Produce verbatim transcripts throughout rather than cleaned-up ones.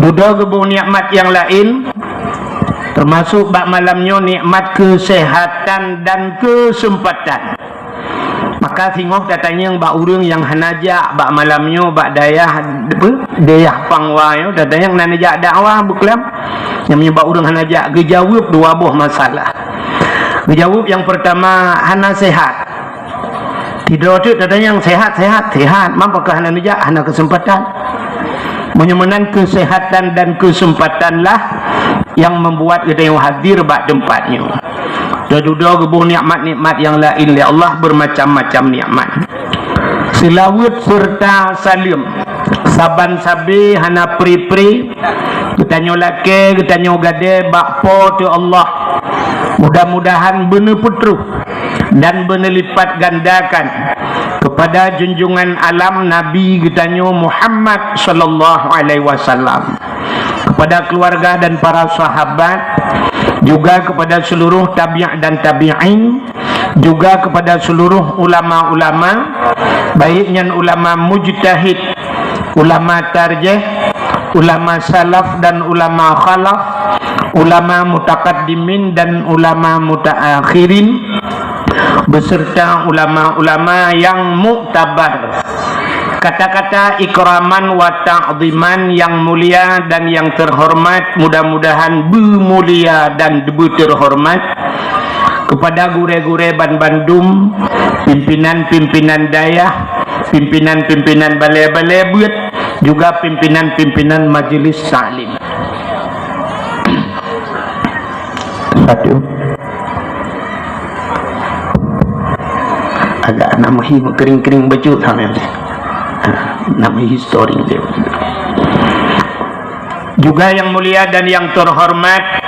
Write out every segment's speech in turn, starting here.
Dudoe geuboh nikmat nyang laén, teumasok bak malam nyoe nikmat keuseuhatan dan keuseumpatan. Maka singoh tatanyong bak ureuëng nyang hana jak bak malam nyoe bak dayah, apa, dayah Pangwa nyoe, tatanyong na neujak dakwah beuklam. Nyang meunyoe bak ureuëng hana jak, geujaweueb dua boh masalah. Geujaweueb nyang peurtama, hana sehat. Sidroe teuk tatanyong sehat, sehat, sehat. Man pakon hana neujak, hana keuseumpatan. Meunyoe meunan keuseuhatan dan keuseumpatanlah nyang membuat geutanyoe hadir bak teumpat nyoe. Dudoe geuboh nikmat-nikmat nyang laén lé Allah, bermacam-macam nikmat. Seulaweuet serta saleuem saban sabe hana pri-pri geutanyoe lakée, geutanyoe gadée bak Po teu Allah. Mudah-mudahan beuneupeutroh dan beuneulipatgandakan kepada junjungan alam Nabi geutanyoe Muhammad sallallahu alaihi wasallam, kepada keluarga dan para sahabat, juga kepada seluruh tabi' dan tabi'in, juga kepada seluruh ulama-ulama, baik nyan ulama mujtahid, ulama tarjih, ulama salaf dan ulama khalaf, ulama mutaqaddimin dan ulama mutaakhirin, beserta ulama-ulama yang muktabar. Kata-kata ikraman wa ta'ziman yang mulia dan yang terhormat, mudah-mudahan beumulia dan beuterhormat kepada gurée-gurée banbandum, pimpinan-pimpinan dayah, pimpinan-pimpinan balée-balée beuet, juga pimpinan-pimpinan majelis taklim. Satu. Agak nak meuhi kering-kering bacut sama. Ha, nak meuhi story dia. Juga yang mulia dan yang terhormat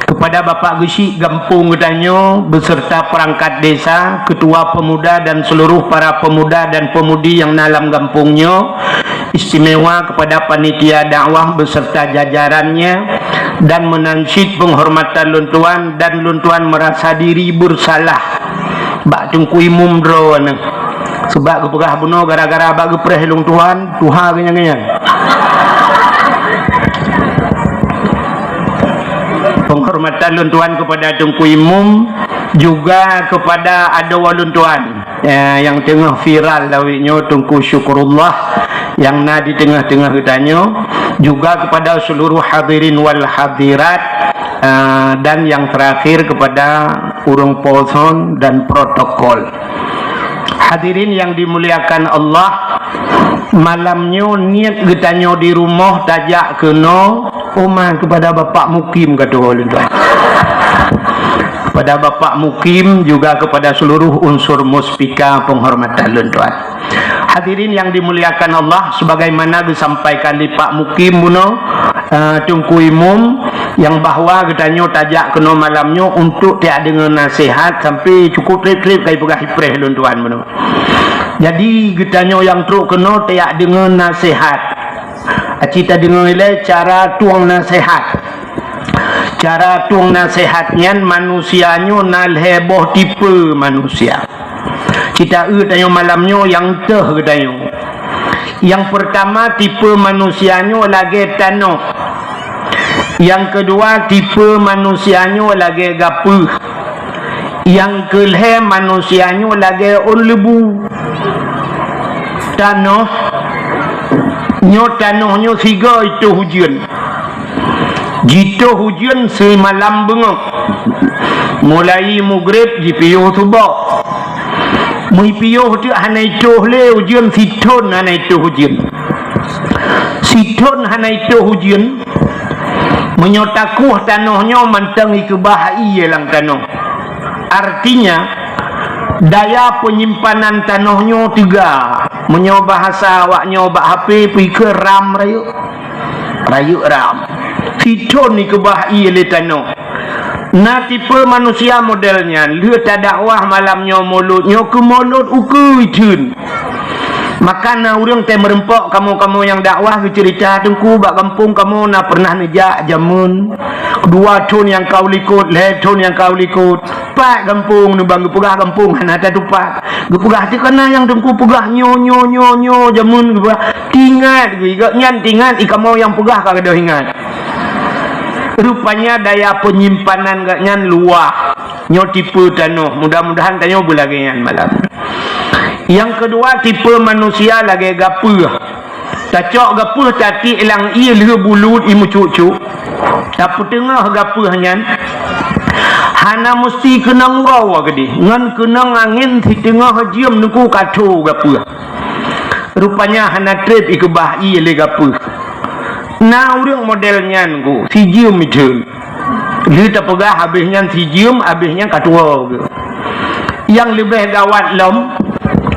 kepada Bapak Geuchik gampông geutanyoe beserta perangkat desa, ketua pemuda dan seluruh para pemuda dan pemudi yang na lam gampông nyoe, istimewa kepada panitia dakwah beserta jajarannya, dan meunan cit penghormatan lôn tuan, dan lôn tuan merasa diri bersalah bak Teungku Imum droeneuh. Sebab geupeugah bunoe gara-gara bak geupreh lôn tuan, tuha keunyan-keunyan. Penghormatan lôn tuan kepada Teungku Imum, juga kepada adoe lôn tuan, eh, nyang teungoh viral lawét nyoe, Teungku Syukurullah, nyang na di teungoh-teungoh geutanyoe, juga kepada seluruh hadirin wal hadirat, eh, dan yang terakhir kepada ureuëng poson dan protokol. Hadirin yang dimuliakan Allah, malam nyoe niet geutanyoe di rumoh tajak keunoe, uma kepada Bapak Mukim, kata lôn tuan. Kepada Bapak Mukim, juga kepada seluruh unsur muspika, penghormatan lôn tuan. Hadirin yang dimuliakan Allah, sebagaimana disampaikan di Pak Mukim bunoe, eh, Teungku Imum, nyang bahwa geutanyoe tajak keunoe malam nyoe untuk tajak deungoe nasihat, sampai cukup treb-treb ka ipeugah ipreh lôn tuan bunoe. Jadi geutanyoe nyang trok keunoe tajak deungoe nasihat. Aci tadeungoe ilée cara tueng nasihat. Cara tueng nasihat nyan manusia nyoe na lhée boh tipe manusia. Cita eu tanyoe malam nyoe nyang teuh geutanyoe. Nyang peurtama tipe manusia nyoe lagée tanoh. Nyang keudua tipe manusia nyoe lagée gapeuh. Nyang keulhée manusia nyoe lagée ôn leubu. Tanoh nyoe, tanoh nyoe sigoe itoh ujeuen. Jitoh ujeuen simalam beungoh. Mulai mugreb jipiôh suboh. Meupiôh teuk hana itoh lé ujeuen, sithon hana itoh ujeuen. Sithon hana itoh ujeuen. Meunyoe takueh tanoh nyoe mantong ikeubah ie lam tanoh. Artinya, daya penyimpanan tanoh nyoe teuga. Meunyoe bahasa awak nyoe bak H P, pike RAM rayeuk. Rayeuk RAM. Sithon ikeubah ie lé tanoh. Na tipe manusia model nyan, lheueh tadakwah malam nyoe mulod nyoe keu mulod ukeue theun. Maka na ureuëng teumeureumpok kamoe-kamoe nyang dakwah geuceurita, "Teungku, bak gampông kamoe na pernah neujak jameun dua thon nyang ka u likot, lhée thon nyang ka u likot." Pat gampông, neuba geupeugah gampông hana tatupat. Geupeugah teuka na nyang Teungku peugah nyoe, nyoe, nyoe, nyoe jameun geupeugah. Tingat geuh, gobnyan tingat, i kamoe nyang peugah ka gadôh ingat. Rupanya daya penyimpanan gobnyan luwah. Nyoe tipe tanoh, mudah-mudahan tanyoe beulagée nyan malam. Nyang keudua, tipe manusia lagée gapeuh. Tacok gapeuh tatiek lam ié lheueh bulut i meucuk-cuk. Tapeuteungoh gapeuh nyan hana meusti keunong uroe keudeh, ngon keunong angén siteungoh jeuem neuku ka tho gapeuh. Rupanya hana treb ikeubah ié lé gapeuh. Na ureuëng model nyan ku, sijeuem miteun. Lheueh tapeugah habéh nyan sijeuem, habéh nyan ka tuwoe geuh. Nyang leubeh gawat lom,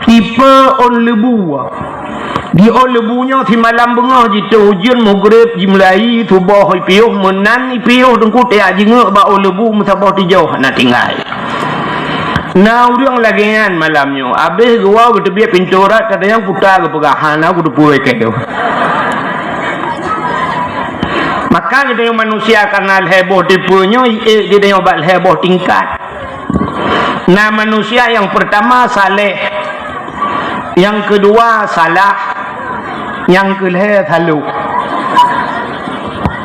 tipe ôn leubu. Di ôn leubu nyoe simalam beungoh jitôh ujeuen, meugreb jimulai, suboh ipiôh, meunan ipiôh, Teungku tajak jingeuk bak ôn leubu meusaboh tijoh hana tinggai. Na ureuëng lagée nyan malam nyoe, habéh geuwoe geuteubiet pintoe rot, kadang puta geupeugah, "Hana kuteupeu keu." Maka geutanyoe manusia kana lhée boh tipe nyoe, ék geutanyoe bak lhée boh tingkat. Na manusia nyang peurtama saleh, nyang keudua salah, nyang keulhée saloh.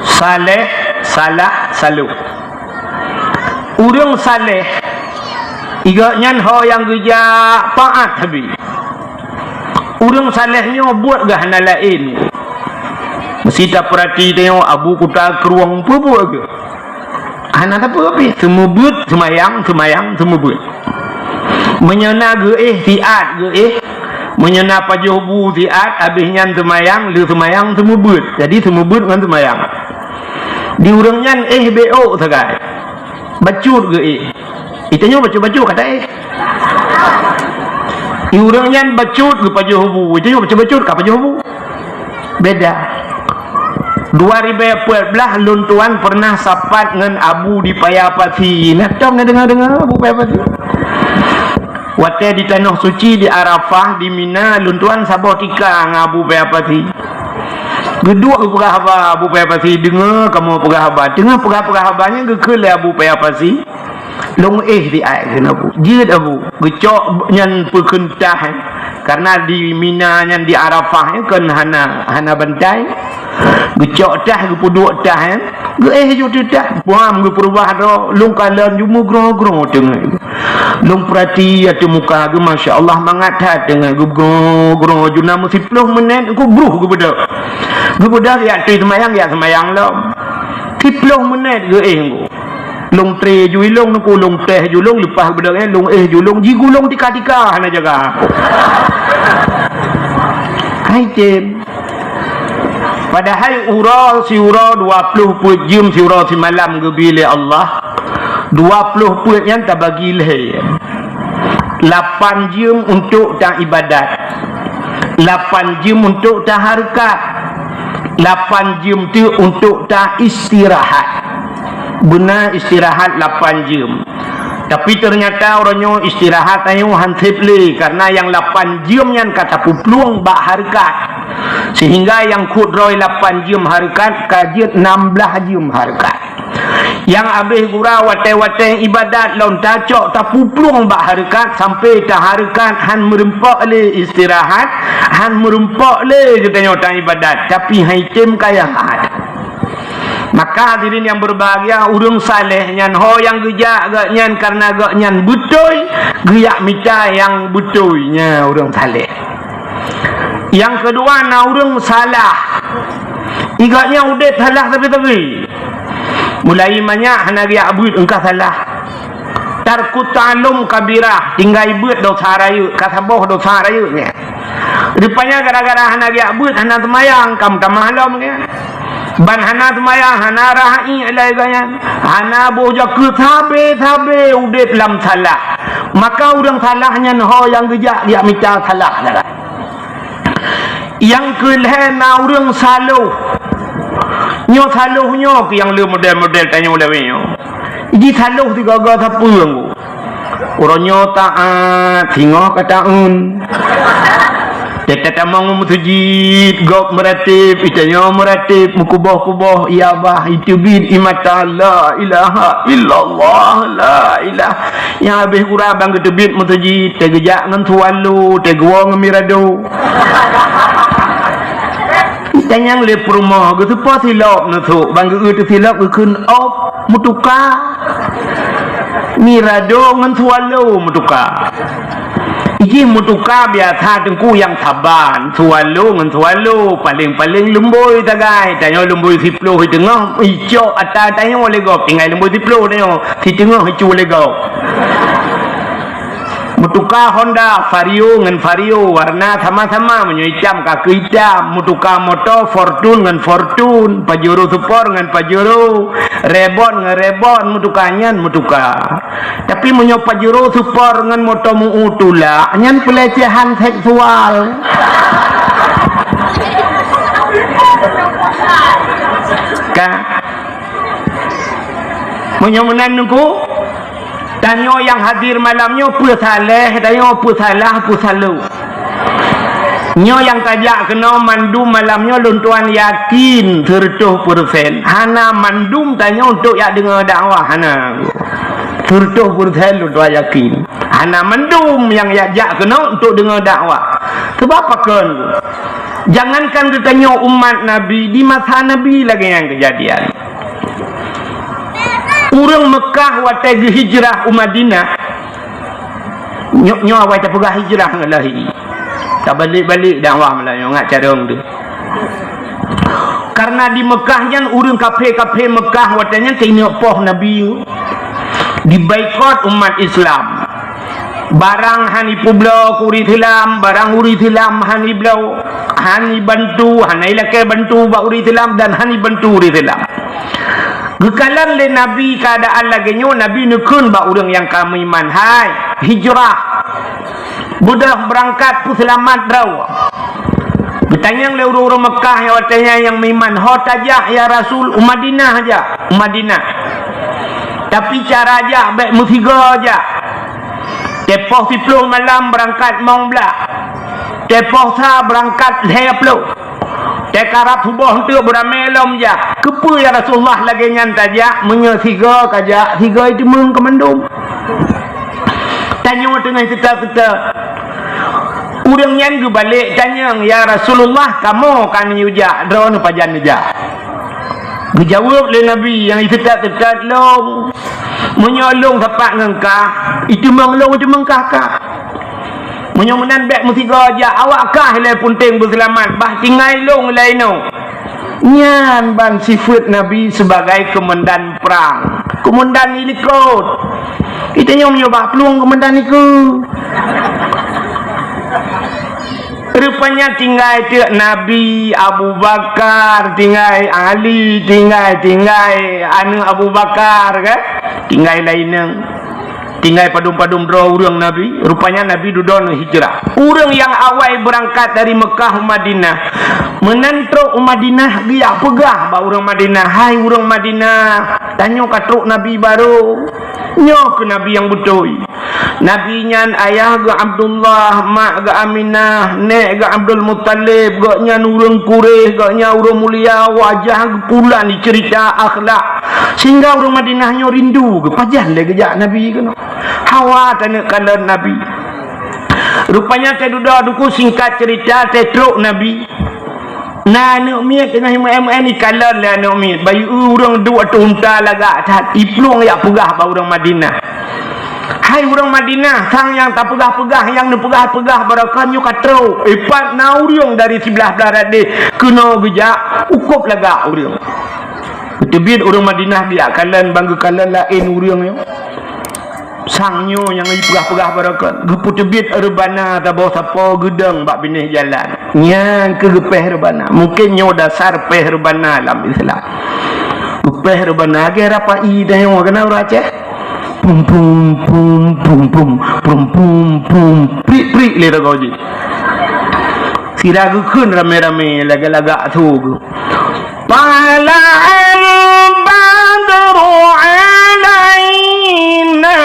Saleh, salah, saloh. Ureuëng saleh, gobnyan ho nyang geujak taát habéh. Ureuëng saleh nyoe buet geuh hana laén. Meusti tapeurati tanyoe, Abu Kuta Krueng peue buet geuh? Hana sapeue pih, seumeubeuet seumayang, seumayang seumeubeuet. Meunyoe na geuéh siat geuéh, meunyoe na pajoh bu siat, habéh nyan seumayang, lheueh seumayang seumeubeuet. Jadi seumeubeuet ngon seumayang. Di ureuëng nyan éh bék sagai. Bacut geuéh. Itanyoe bacut-bacut ka taéh. Di ureuëng nyan bacut geupajoh bu, itanyoe bacut-bacut ka pajoh bu. Beda. Dua ribée peuet blaih lôn tuan pernah sapat ngon Abu di Paya Pasi. Na tom na deungoe-deungoe Abu Paya Pasi? Watée di Tanoh Suci, di Arafah, di Mina, lôn tuan saboh tika ngon Abu Paya Pasi. Geuduek geupeugah haba Abu Paya Pasi, deungoe kamoe peugah haba. Teungoh peugah-peugah haba nyan geukheun lé Abu Paya Pasi. Lôn éh di ai keunoe Abu. Jeuet Abu. Geucok nyan peukheun tah, eh. Karena di Mina nyan di Arafah, eh, kon hana, hana bantai. Geucok tah, geupeuduek tah, eh. Geuéh ju teuh tah. Puam geupeurubah droe, lôn kalon ju meugroe-groe teungoh. Lôn peurati ateueh muka geuh, masya Allah, mangat that teungoh geugroe-groe ju na meusiploh menit, engku bruh geubeudôh. Geubeudôh jak teuh seumayang, jak seumayang lom. Siploh menit geuéh engku. Lôn tré ju ilong, neuk lôn teh ju ilong, leupah beudôk nyan lôn éh ju ilong, jigulong tika-tika hana jaga. Hai tem. Padahai uroe siuroe dua ploh peuet jeuem siuroe simalam geubri lé Allah. Dua ploh peuet nyan tabagi lhée. Lapan jeuem untuk ta ibadat. Lapan jeuem untuk ta hareukat. Lapan jeuem teuk untuk ta istirahat. Beuna istirahat lapan jeuem. Tapi ternyata uroe nyoe istirahat tanyoe han seb lé, karena nyang lapan jeuem nyan ka tapeuplueng bak hareukat. Sehingga nyang khot droe lapan jeuem hareukat ka jeuet nam blaih jeuem hareukat. Nyang abéh gura watée-watée ibadat lom tacok tapeuplueng bak hareukat sampai tahareukat han meurumpok lé istirahat, han meurumpok lé geutanyoe ta ibadat, tapi hai tem kaya hat. Maka hadirin yang berbahagia, ureuëng saleh nyan ho nyang geujak gobnyan karena gobnyan beutôi, geujak mita nyang beutôi nyan ureuëng saleh. Nyang keudua na ureuëng salah. Gobnyan udeb salah sabe-sabe. Mulai manyak hana geujak beuet engka salah. Tarkut ta'allum kabirah, tinggai beuet dosa rayeuk, ka saboh dosa rayeuk nyan. Rupanya gara-gara hana geujak beuet, hana seumayang, ka meutamah lom nyan. Ban hana seumayang, hana rahi ilai gobnyan. Hana boh jakeuet sabe-sabe udeb lam salah. Maka ureuëng salah nyan ho nyang geujak, geujak mita salah. Nyang keulhée na ureuëng saloh. Nyoe saloh nyoe keuh nyang le model-model tanyoe lawée nyoe. Jisaloh sigaga sapeue engku. Uroe nyoe taát, singoh ka taeun. Teuka tamong meuseujid, gob meuratéb, itanyoe meuratéb, meukuboh-kuboh, ya bah, iteubiet ie mata, la ilaha illallah, la ilah. Nyang habéh gura ban geuteubiet meuseujid, teugeujak ngon swallow, teugeue ngon mirado. Itanyong lé peurumoh, geuseupôt silop neusok, ban geu-eu teusilop geukheun op, meutuka. Mirado ngon swallow meutuka. Ijih meutuka biasa teungku nyang saban, swallow ngon swallow, paleng-paleng lumboi sagai. Tanyoe lumboi siploh di teungoh, icok ata tanyoe lé gob, tinggai lumboi siploh tanyoe, siteungoh icu lé gob. Meutuka Honda Vario ngon Vario, warna sama-sama, meunyoe itam ka keu itam. Meutuka moto Fortuner ngon Fortuner, Pajero Sport ngon Pajero, Reebok ngon Reebok, meutuka nyan meutuka. Tapi meunyoe Pajero Sport ngon moto meu-u tulak, nyan peulecehan seksual. Ka? Meunyoe meunan teungku, tanyoe nyang hadir malam nyoe peue salah, tanyoe peue salah, peue saleue. Nyoe nyang tajak keunoe mandum malam nyoe lôn tuan yakin seureutôh peureusén. Hana mandum tanyoe untuk jak deungoe dakwah, hana. Seureutôh peureusén lôn tuan yakin. Hana mandum nyang jak keunoe untuk deungoe dakwah. Sebab pakon? Jangankan geutanyoe umat Nabi, di masa Nabi lagée nyan keujadian. Ureuëng Meukah watée geuhijrah u Madinah, nyoe, nyoe awai tapeugah hijrah ngon lahé. Tabalek-balek dakwah malam nyoe ngat carông tu. Karena di Meukah nyan ureuëng kafé-kafé Meukah watée nyan keuneuk poh Nabi. Dibaikot umat Islam. Barang han ipeubloe keu ureuëng Islam, barang ureuëng Islam han ibloe, han ibantu, hana ilakée bantu bak ureuëng Islam dan han ibantu ureuëng Islam. Geukalon lé Nabi keuadaan lagée nyoe, Nabi neukheun bak ureuëng nyang ka meuiman, "Hai, hijrah! Beudôh beurangkat peuseulamat droe!" Geutanyong lé ureuëng-ureuëng Meukah nyang watée nyan nyang meuiman, "Ho tajak, ya Rasul?" "U Madinah jak, u Madinah. Tapi cara jak bék meusigoe jak. Teupoh siploh malam beurangkat mong blaih. Teupoh sa beurangkat lhée ploh. Teukarab suboh eunteuk beuramé lom jak." "Keupeue ya Rasulullah lagée nyan tajak, meunyoe sigoe kajak, sigoe iteumeung keu mandum?" Tanyoe teungoh teuta-teuta. Ureuëng nyan geubalek tanyong, "Ya Rasulullah, kamoe ka neujak, droeneuh pajan neujak?" Geujaweueb lé Nabi, "Nyang iteutat-teutat lôn. Meunyoe lôn sapat ngon kah, iteumeung lôn, iteumeung kah kah. Meunyoe meunan bék meusigoe jak, awak kah ilée peunteng beuseulamat, bah tinggai lôn ilée inoe." Nyan ban sifeuet Nabi sibagai keumandan prang, keumandan ilikot. Itanyong meunyoe bah plueng keumandan ikot. Rupanya tinggai teuk Nabi, Abu Bakar, tinggai Ali, tinggai, tinggai aneuëk Abu Bakar, kan? Tinggai laén nyan. Tinggai padum-padum droe ureuëng Nabi. Rupanya Nabi dudoe hijrah. Ureuëng nyang awai beurangkat dari Meukah u Madinah. Meunan trok u Madinah, geujak peugah bak ureuëng Madinah, "Hai ureuëng Madinah, tanyoe ka trok Nabi barô." Nyoe keuh Nabi nyang beutôi. Nabi nyan ayah geuh Abdullah, mak geuh Aminah, nék geuh Abdul Muttalib, gobnyan ureuëng Quraisy, gobnyan ureuëng mulia, wajah geuh pulan, diceurita akhlak. Sehingga ureuëng Madinah nyoe rindu geuh, pajan lé geujak Nabi keunoe. Hawa taneuk kalon Nabi. Rupanya teududoe duku, singkat cerita, teutrok Nabi. Na aneuëk miet teungoh imeu'en-meu'en, ikalon lé aneuëk miet. Bayeue ureuëng duek ateueh unta lagak that, iplueng jak peugah bak ureuëng Madinah. "Hai ureuëng Madinah, sang nyang tapeugah-peugah, nyang neupeugah-peugah baroekon nyoe ka trok. Ipat na ureuëng dari siblah-blah radeh keunoe geujak, ukôb lagak ureuëng." Geuteubiet ureuëng Madinah geujak kalon, ban geukalon laén ureuëng nyoe. Sang nyoe nyang jipeugah-peugah baroekon, geupeuteubiet reubana saboh sapo geudong bak binéh jalan. Nyan keuh geupéh reubana. Mungken nyoe dasar péh reubana lam Islam. Geupéh reubana lagée rapai tanyoe keunan ureuëng Aceh. Pum, pum, pum, pum, pum, pum, pum, pum, prik, prik lé lagoe jih. Sira geukheun ramé-ramé lagak-lagak su geuh. طلع البدر علينا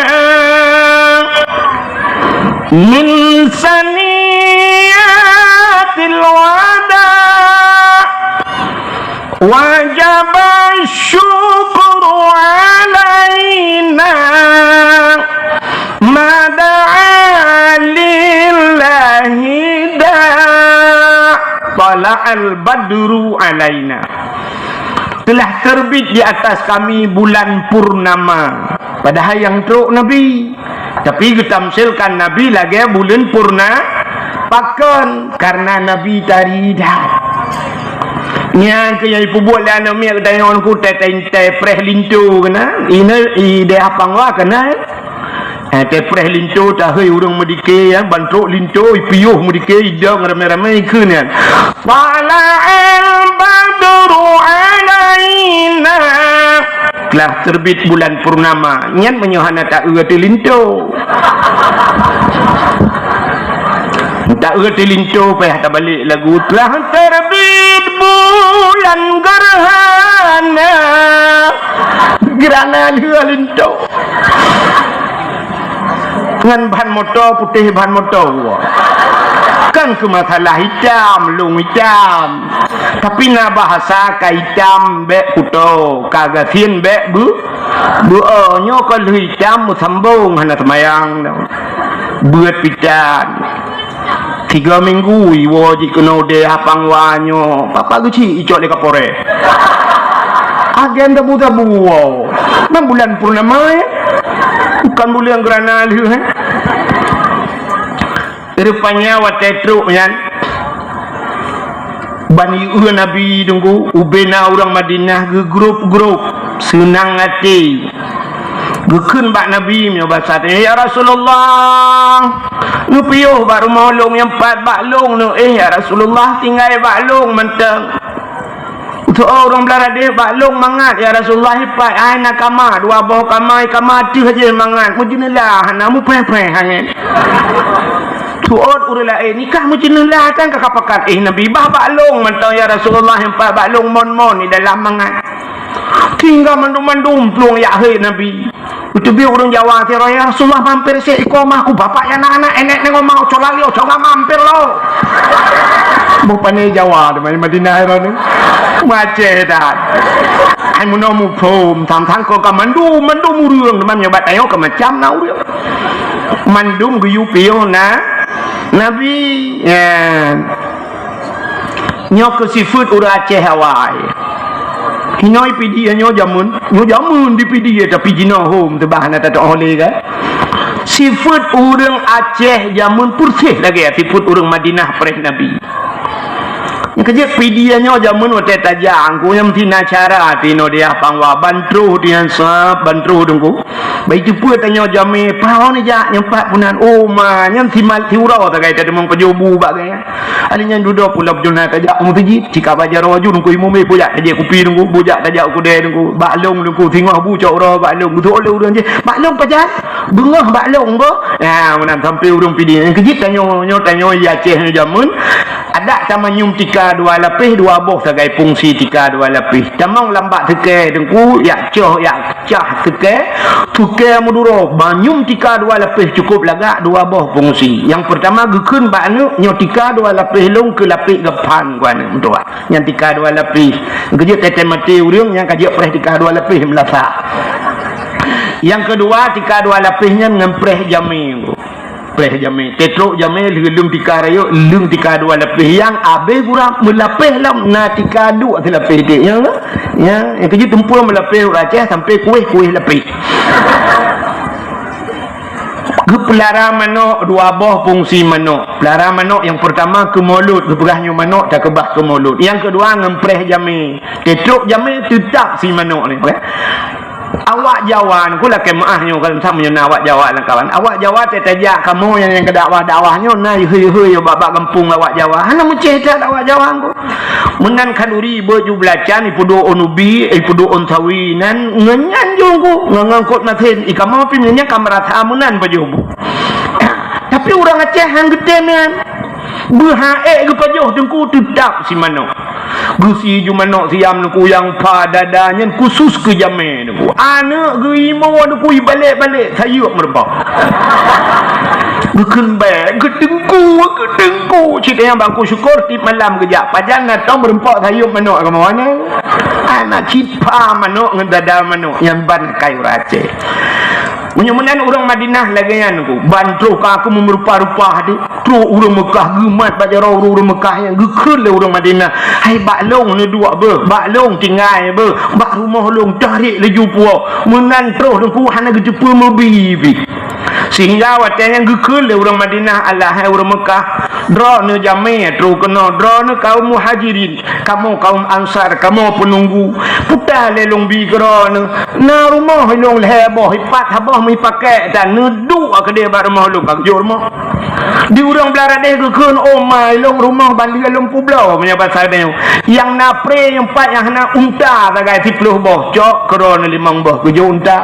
من ثنيات Wajaba syukru alaina, ma da'a lillahi da', tala'al badru alaina. Telah terbit di atas kami bulan purnama. Padahai nyang trok Nabi. Tapi geutamsilkan Nabi lagée buleuen purna-, pakon, karena Nabi tari that. Nyang keu nyang ipubuet lé aneuk miet geutanyoe ku teuh, teuh, teuh preh linto keunan, inoe i dayah Pangwa keunan. Eh, teuh preh linto, tahôi ureuëng meudike, ya, ban trok linto, ipiôh meudike, idong ramé-ramé ikheun nyan. Tala'al badru alaina. Telah terbit bulan purnama. Nyan meunyoe hana taeu ateueh linto. Taeu ateueh linto, payah tabalek lagu, telah terbit bulan gerhana. Gerhana lheueh linto. Ngon ban moto putéh, ban moto gua. Kan keu masalah itam, lông itam. Tapi na bahasa ka itam bék kuto, ka gasien bék beu-, beu-, oh, nyoe ka lheueh itam meusambong hana seumayang. Beuet pitan. Tiga minggu iwoe jih keunoe deh apang wa nyoe. Papa geuchik icok lé kapolres. Agen tabu-tabu woe. Nang bulan purnama, ya. Bukan bulan gerhana lheueh, eh. Rupanya watée trok nyan, ban ieu Nabi teungku, ubena ureuëng Madinah geugrup-grup, seunang até. Geukheun bak Nabi meunyoe basa, "Eh, ya Rasulullah, neupiôh bak rumoh lông nyang pat bak lông neu, eh, ya Rasulullah, tinggai bak lông mantong." Tu'oh ureuëng Beularang deh bak lông mangat, "Ya Rasulullah, ipat ai na kama, dua boh kama, kama teuh jih mangat, meujeuneulah hana mupéh-péh angén." Tu'ot ureuëng laén, "Nikah meujeuneulah kan ka kapakat, eh, Nabi, bah bak lông mantong, ya Rasulullah, ipat bak lông mon-mon di dalam mangat." Tinggai mandum-mandum plueng yak hei Nabi. Beuteubiet ureuëng Jawa sidroe, "Ya Rasulullah, mampir sek ikomah ku bapak ya anak-anak, enek nengok mau cola liau, coba mampir lo." Boh pané Jawa teuma Madinah droeneuh. Macé that. Hai meunoe muphom, tham-tham ko ka mandum, mandum ureuëng teuma nyoe bak tanyoe ka macam na ureuëng. Mandum geuyue piôh na Nabi. Ya. Nyoe keu sifeuet ureuëng Aceh awai. Hinoe Pidie nyoe jameun, nyoe jameun di Pidie, tapi jinoe hom teubah na tatoh lé kan. Sifeuet ureuëng Aceh jameun peureséh lagée sifeuet ureuëng Madinah preh Nabi. Keujeuet Pidie nyoe jameun watée tajak angku nyang tina cara tinoe dia pangwa bantroh tian sab bantroh dengku. Bai teupeue tanyoe jamé, paon jak nyang pat punan. Oh ma, nyan si mal si uroe sagai tadeungoe pajoh bu bak gaya. Ali nyan dudoe pulo juna tajak meuseujid, cika bajaroe ju nungku imum, eh, bujak tajak kupi nungku, bujak tajak kudée nungku, bak lông nungku, singoh bu cok uroe bak lông, geutuok lé ureuëng jih, "Bak lông pajan?" "Beungoh bak lông, boh." Nah, meunan sampai ureuëng Pidie. Nyang keujeuet tanyoe, nyoe tanyoe di Aceh nyoe jameun, adak tamanyum tika dua lapéh, dua boh sagai fungsi tika dua lapéh. Tamong lam bak seukée dengku, yak coh, yak cah seukée, seukée meuduro, manyum tika dua lapéh cukôp lagak dua boh fungsi. Nyang peurtama geukheun bak aneuk, nyoe tika dua lapéh lông keu lapéh geupan ku aneuk meutuah. Nyan tika dua lapéh. Keujeuet teuh maté ureuëng nyang ka jeuet preh tika dua lapéh meulasa. Nyang keudua tika dua lapéh nyan ngon preh jamé. Preh jamé. Teutrok jamé lheueh leueng tika rayeuk, leueng tika dua lapéh. Nyang abéh gura meulapéh lom na tika duek silapéh dek. Ya, ya, nyang keujeuet tumpul meulapéh ureuëng Aceh sampai kuéh-kuéh lapéh. Geupeulara manok dua boh fungsi manok. Peulara manok nyang peurtama keu mulod, geupeugah nyoe manok takeubah keu mulod. Nyang keudua ngon preh jamé. Teutrok jamé teutap si manok ni. Awak Jawa nyoe, ku lakée meuáh nyoe, kalau sama nyoe na awak Jawa lam kawan. Awak Jawa teuh tajak kamoe nyang, nyang keu dakwah-dakwah nyoe na yeuhe-yeuhe bak-bak gampông awak Jawa. Hana meucéh that awak Jawa nyoe. Meunan khanduri beuet ju beulacan, ipeuduek ôn ubi, ipeuduek ôn sawi, nan ngon nyan ju nyoe, ngon, ngon kot masen. I kamoe pih nyan ka meurasa meunan pajoh bu. Tapi ureuëng Aceh han geutem nyan. Beuha ék geupajoh teungku teutap si manok. Geusi ju manok siam teungku nyang pha dada nyan khusus keu jamé teungku. Aneuk geuimo teungku ibalek-balek sayeuep meureubah. Kheun bèk, geuteungku, geuteungku. Cit nyang bak Teungku Syukur tiep malam geujak. Pajan na tông meureumpok sayup manok kamoe nyan. Hana cit pha manok ngon dada manok nyang ban kayèe ureueng Aceh. Meunyoe meunan ureueng Madinah lagèe nyan Teungku. Ban troh ka aku meurupah-rupah di. Troh ureueng Meukah geumat bak jaroe ureueng Meukah nyang geukheun lé ureueng Madinah. Hai bak lôn neuduek beuh, bak lôn tinggai beuh, bak rumoh lôn tarék laju puwoe. Meunan troh Teungku hana geuteupeue meubi-bi. Sehingga watèe nyan geukheun lé ureueng Madinah, alah hai ureueng Meukah, droeneuh jamèe troh keunoe, droeneuh kaum Muhajirin, kamoe kaum Ansar, kamoe peununggu. Peue ta lé lôn bi keu droeneuh, na rumoh ilôn lhèe boh, ipat saboh meuipakék, dan neuduek keudéh bak rumoh lôn, ka geujok rumoh. Di ureueng Bangladesh geukheun, oh ma ilôn rumoh ban lheueh lôn peubloe, meunyoe basa nyoe. Nyang na pré nyang pat nyang hana unta sagai siplôh boh, cok keu droeneuh limong boh, geujok unta.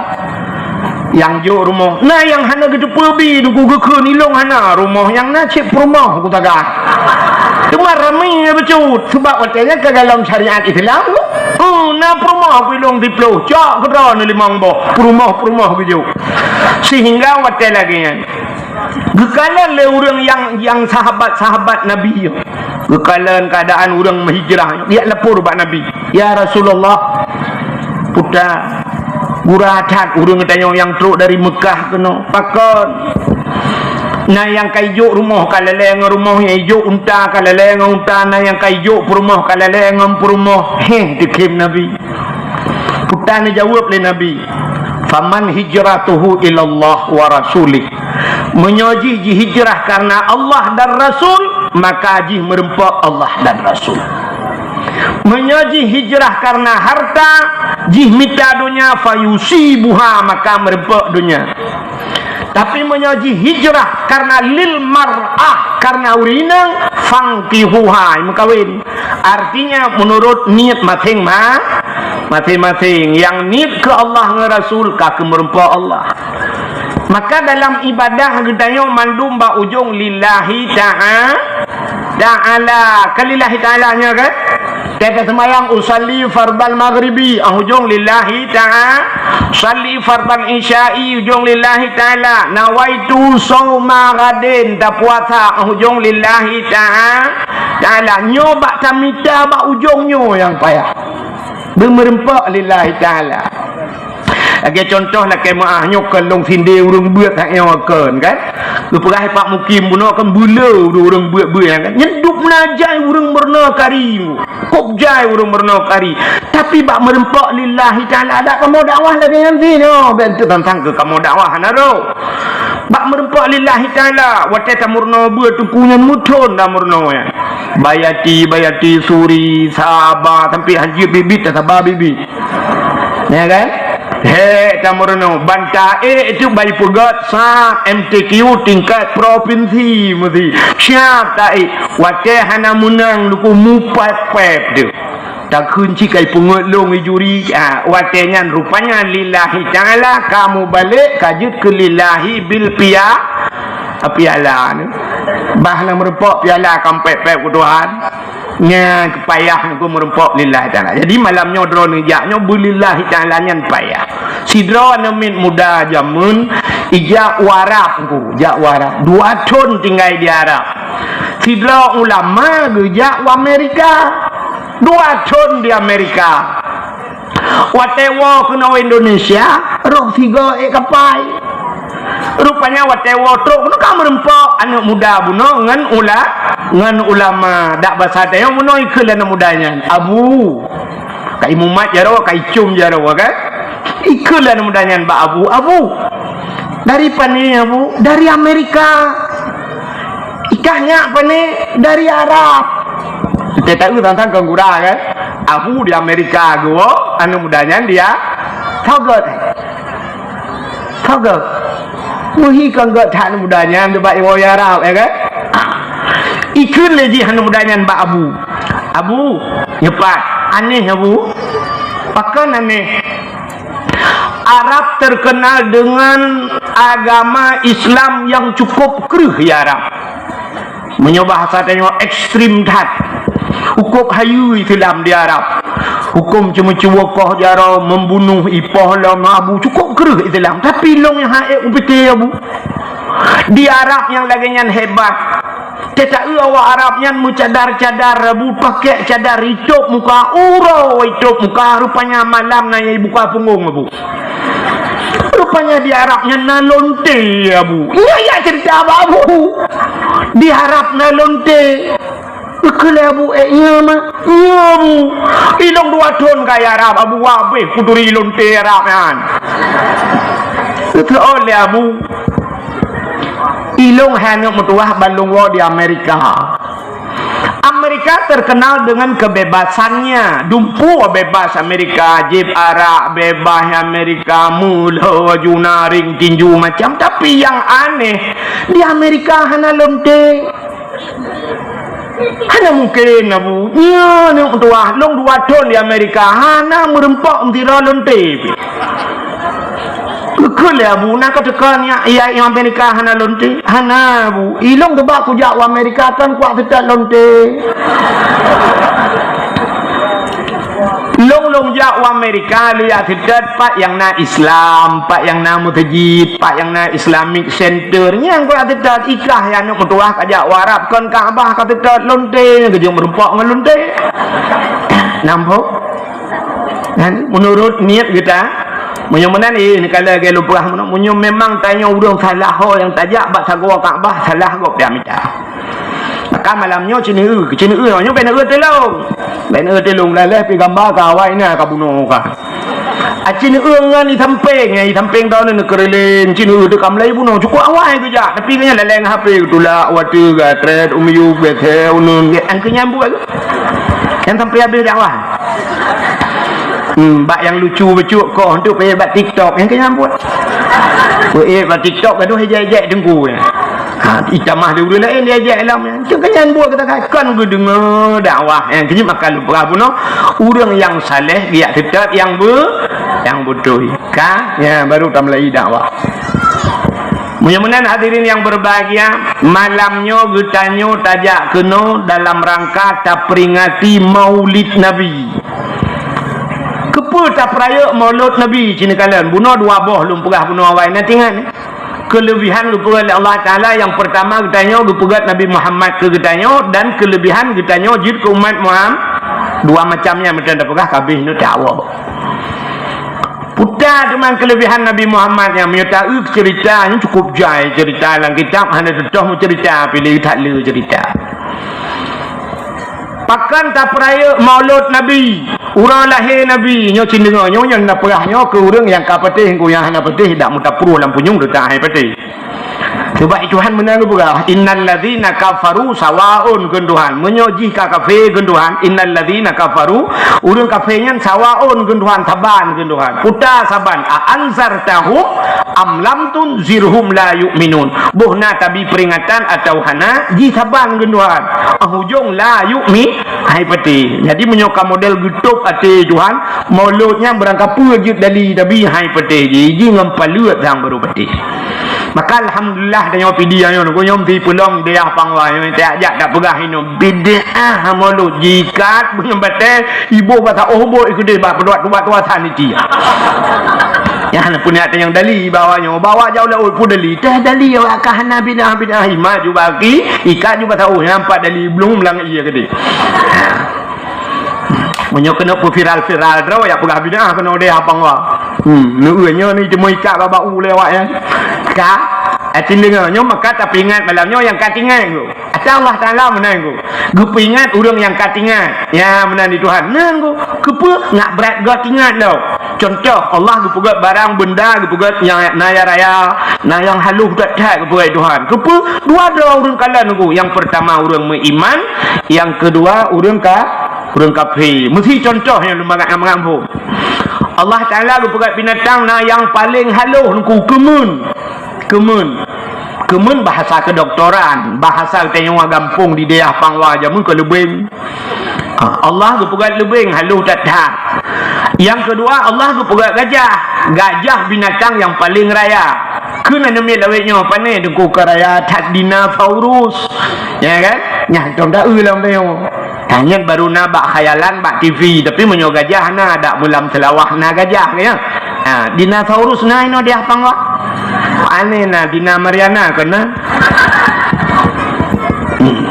Nyang jok rumoh. Na nyang hana geuteupeue bi, Teungku geukheun ilôn hana rumoh, nyang na cit peurumoh Teungku tagah. Teuma ramé bacut, seubab watèe nyan ka dalam syariat Islam. Oh, na peurumoh ilôn siplôh, cok keu droeneuh limong boh. Peurumoh-peurumoh geujok. Sehingga watèe lagèe nyan. Geukalon lé ureueng nyang, nyang sahabat-sahabat Nabi nyoe. Geukalon keuadaan ureueng meuhijrah nyoe. Geujak lapor bak Nabi. Ya Rasulullah, peue ta gura that ureueng tanyoe nyang trok dari Meukah keunoe. Pakon? Na nyang ka ijok rumoh ka lalè ngon rumoh, nyang ijok unta ka lalè ngon unta, na nyang ka ijok peurumoh ka lalè ngon peurumoh. Heh, dikhem Nabi. Peue ta neujaweueb lé Nabi, "Faman hijratuhu ilallah wa rasulih." Meunyoe jih jihijrah karena Allah dan Rasul, maka jih meureumpok Allah dan Rasul. Meunyoe jih hijrah karena harta, jih mita donya, fayusibuha, maka meureumpok donya. Tapi meunyoe jih hijrah karena lil mar'ah, karena ureueng inong, fankihuha, meukawen. Artinya menurut niat masing-ma-, masing-masing. Nyang niet keu Allah ngon Rasul ka keu meureumpok Allah. Maka dalam ibadah geutanyoe mandum bak ujong lillahi ta'a-, ta'ala. Kan lillahi ta'ala nyoe kan? Teuka seumayang usalli fardal maghribi, ah, ujong lillahi ta'a-, usalli fardal isya'i, ujong lillahi ta'ala. Nawaitu shauma ghadin, tapuasa, ah, ujong lillahi ta'a-, ta'ala. Nyoe bak tamita bak ujong nyoe nyang payah. Beumeureumpok lillahi ta'ala. Lagèe contoh lakèe meu'ah nyoe kon lôn sindé ureueng beuet that nyoe kon kan. Geupeugah Pak Mukim bunoe kan beuleu ureueng beuet-beuet nyan kan. Nyan dub na jai ureueng meurunoe kari. Kok jai ureueng meurunoe kari. Tapi bak meureumpok lillahi ta'ala dak kamoe dakwah lagèe nyan sinoe. Bèk teuntang keu kamoe dakwah hana rôh. Bak meureumpok lillahi ta'ala, watèe tameurunoe beuet teungku nyan meuthon tameurunoe nyan. Bayati, Bayati, Suri, Saba, sampai hanjeuet bit-bit tasaba bit-bit. Ya kan? He, tameurunoe. Ban taék itu bai peugöt sa M T Q tingkat provinsi meusi. Siap taék. Watèe hana meunang luku mupèp-pèp tu. Takheun cit kai peungeuet lôn i juri, ah, watèe nyan rupanya lillahi ta'ala, ka mubalek ka jeuet keu lillahi bil pia-, piala ni. Bah na meureumpok piala ka pèp-pèp keu Tuhan. Nyan payah ngon meureumpok lillahi ta'ala. Jadi malam nyoe droeneuh jak nyoe beu lillahi ta'ala nyan payah. Sidroe aneuk miet muda jameun ijak u Arab, Teungku, jak u Arab. Dua thon tinggai di Arab. Sidroe ulama geujak u Amerika. Dua thon di Amerika. Watèe woe keunoe Indonesia, roh sigoe ék kapai. Rupanya watèe woe trok keunoe ka meureumpok aneuk muda bunoe ngon ula-, ngon ulama. Dak basa tanyoe bunoe ikheun lé aneuk muda nyan, "Abu." Ka imumat jaroe, ka icôm jaroe kan. Ikheun lé aneuk muda nyan bak Abu, "Abu, dari pane Abu?" "Dari Amerika." "Ikah nyak pane?" "Dari Arab." Teuh taeu tantang keu gura kan. Abu di Amerika geuwoe, aneuk muda nyan dia. Soe göt? Soe göt? Meuhi kon göt that aneuk muda nyan bak iwoe Arab, ya kan? Ikheun lé jih aneuk muda nyan bak Abu. "Abu, nyoe pat, aneh Abu." "Pakon aneh?" Arab terkenal dengan agama Islam yang cukup kreueh di Arab. Meunyoe bahasa tanyoe ekstrem that. Cukup hayeue Islam di Arab. Huköm ceumeucue koh jaroe, membunuh, ipoh lom Abu, cukup kreueh Islam. Tapi lôn nyang han ék kupike Abu. Di Arab nyang lagèe nyan hebat. Teuta awak Arab nyan meucadar-cadar, bu pakèk cadar itôb muka, uroe itôb muka, rupanya malam na ibuka punggong, Abu. Rupanya di Arab nyan na lonte, Abu. Nyan ya cerita, Abu. Di Arab na lonte. Keu lé Abu, eh, iya, ma? Iya, Abu. Ilong dua thon ka i Arab, Abu, wabéh kuturi lonte Arab nyan. Keu lé Abu. Ilong hana meutuah ban lôn woe di Amerika. Amerika terkenal dengan kebebasannya. Dumpeue bebas Amerika, jieb arak bebas Amerika, meulo, junaring, tinju macam. Tapi yang aneh, di Amerika hana lonte. Hana mungken, Abu. Nyan aneuk meutuah, lôn dua thon di Amerika, hana meureumpok meusira lonte pih. Keu lé Abu, na ka teuka nyak, ya, i Amerika hana lonte? Hana, Abu. Ilong teuba kujak u Amerika kan kuat seutôt lonte. Lôn, lôn jak u Amerika, lôn jak seutôt pat nyang na Islam, pat nyang na meuseujid, pat nyang na Islamic Center. Nyan kuat seutôt, ikah ya aneuk meutuah ka jak u Arab, kon Ka'bah ka seutôt, lonte nyan keujeuet meureumpok ngon lonte. Nampak? Kan? Menurut niat kita, meunyoe meunan, eh, ni kala lagèe lôn peugah meunan, meunyoe memang tanyoe ureueng salah ho nyang tajak bak sagoe Ka'bah, salah gob dah mita. Maka malam nyoe ci neueu, ci neueu nyoe bèk neueu teulông. Bèk neueu teulông, laleh pi gamba ka awai na ka bunoe ka. A ci neueu ngon i sampéng, i sampéng droeneuh neukeureuléng, ci neueu teuka meulayeue bunoe, cukôp awai geujak, tapi gobnyan laleng H P geutulak, watèe gatrét, umyu, bèsé, unun, an keu nyan buet. Nyan sampai habéh dakwah. Hmm, bak nyang lucu bacut koh tu payah bak TikTok, nyan keu nyan buet. Peuék bak TikTok gadoh ejek-ejek teungku nyan. Ha, itamah di ureueng laén diejek lom nyan. Cuma nyan buet kata kan, kon geudeungoe dakwah. Nyan keu nyan maka lôn peugah bunoe, ureueng nyang saleh geujak seutôt nyang be-, nyang beutôi. Ka, nyan baru tameulayeue dakwah. Meunyoe meunan hadirin yang berbahagia, malam nyoe geutanyoe tajak keunoe dalam rangka taperingati Maulid Nabi. Keupeue tapeurayeuk Maulid Nabi? Ci neukalon, bunoe dua boh lôn peugah bunoe awai, na teuingat. Keulebihan geupeugah lé Allah Taala, nyang peurtama geutanyoe geupeugah Nabi Muhammad keu geutanyoe, dan keulebihan geutanyoe jeuet keu umat Muhammad. Dua macam nyan meuteun tapeugah, ka abéh nyoe tawoe. Puta teuma keulebihan Nabi Muhammad nyan, meunyoe taeu ceurita nyan cukup jai ceurita lam kitab, hana teutoh meuceurita, piléh that le ceurita. Pakon tapeurayeuk Maulud Nabi, uroe lahé Nabi, nyoe ci neudeungoe, nyoe nyang na peugah nyoe keu ureueng nyang ka patéh, engko nyang hana patéh dak meutaprôh lam punyueng teutak hai patéh. Coba Tuhan meunan geupeugah, "Innal ladzina kafaru sawaun," kheun Tuhan. Meunyoe jih ka kafé kheun Tuhan, "Innal ladzina kafaru," ureueng kafé nyan, "sawaun," kheun Tuhan, saban kheun Tuhan. Puta saban, "A anzartahum am lam tunzirhum la yu'minun." Boh na tabi peuringatan atawa hana, jih saban kheun Tuhan. Ah, ujong la yu'mi, hai patéh. Jadi meunyoe ka model geutôb até Tuhan, Maulud nyan beurangkapeue jeuet dali, tapi hai patéh jih, jih ngon paleuet sang baru patéh. Maka alhamdulillah tanyoe Pidie nyoe, nyoe meuti peulom dayah Pangwa nyoe, tajak tapeugah inoe bid'ah Maulud, jikat beungon batée, iboh basa oh bot ikeudeh bak peuduat tuba-tuba san iti. Nyan peue niat nyang dali bawa nyoe, bawa jauh laôt pun dali, teh dali awak ka hana bid'ah-bid'ah, imat ju baki, ikat ju basa oh, nyan pat dali blong lam ie keudeh. Meunyoe keuneuk peuviral-viral droe, ya peugah bid'ah keunoe deh apang wa. Hmm, neu nyoe ni cuma ikat babah u lewat ya. Ka, atin deungoe nyoe maka tapeuingat malam nyoe nyang ka tingat nyoe. Ata Allah Taala meunan nyoe. Geupeuingat ureueng nyang ka tingat. Ya meunan di Tuhan. Nyoe nyoe. Keupeue ngak brat goe tingat lom. Contoh, Allah geupeugét barang benda geupeugét nyang na nyang raya, na nyang halôh that-that geupeugét Tuhan. Keupeue? Dua droe ureueng kalon nyoe. Nyang peurtama ureueng meuiman, nyang keudua ureueng ka Ureueng kafé. Meusi contoh nyang lôn mangat-mangat phon. Allah Taala geupeugah binatang na nyang paleng halôh nyoe keumeun. Keumeun. Keumeun bahasa kedokteran, bahasa geutanyoe gampông di dayah Pangwa jameun keu leubeng. Ha, Allah geupeugah leubeng halôh that-that. Nyang keudua Allah geupeugah gajah. Gajah binatang nyang paleng raya. Keu na neumiet lawét nyoe pane teungku ka raya that dinosaurus. Ya kan? Nyang tom taeu lam tanyoe. Tanyan baru na bak khayalan bak T V, tapi meunyoe gajah na dak meulam Seulawah na gajah, ya. Ha, dinosaurus na inoe di Apang wak. Aneh na, Dina Mariana keunan. Hmm.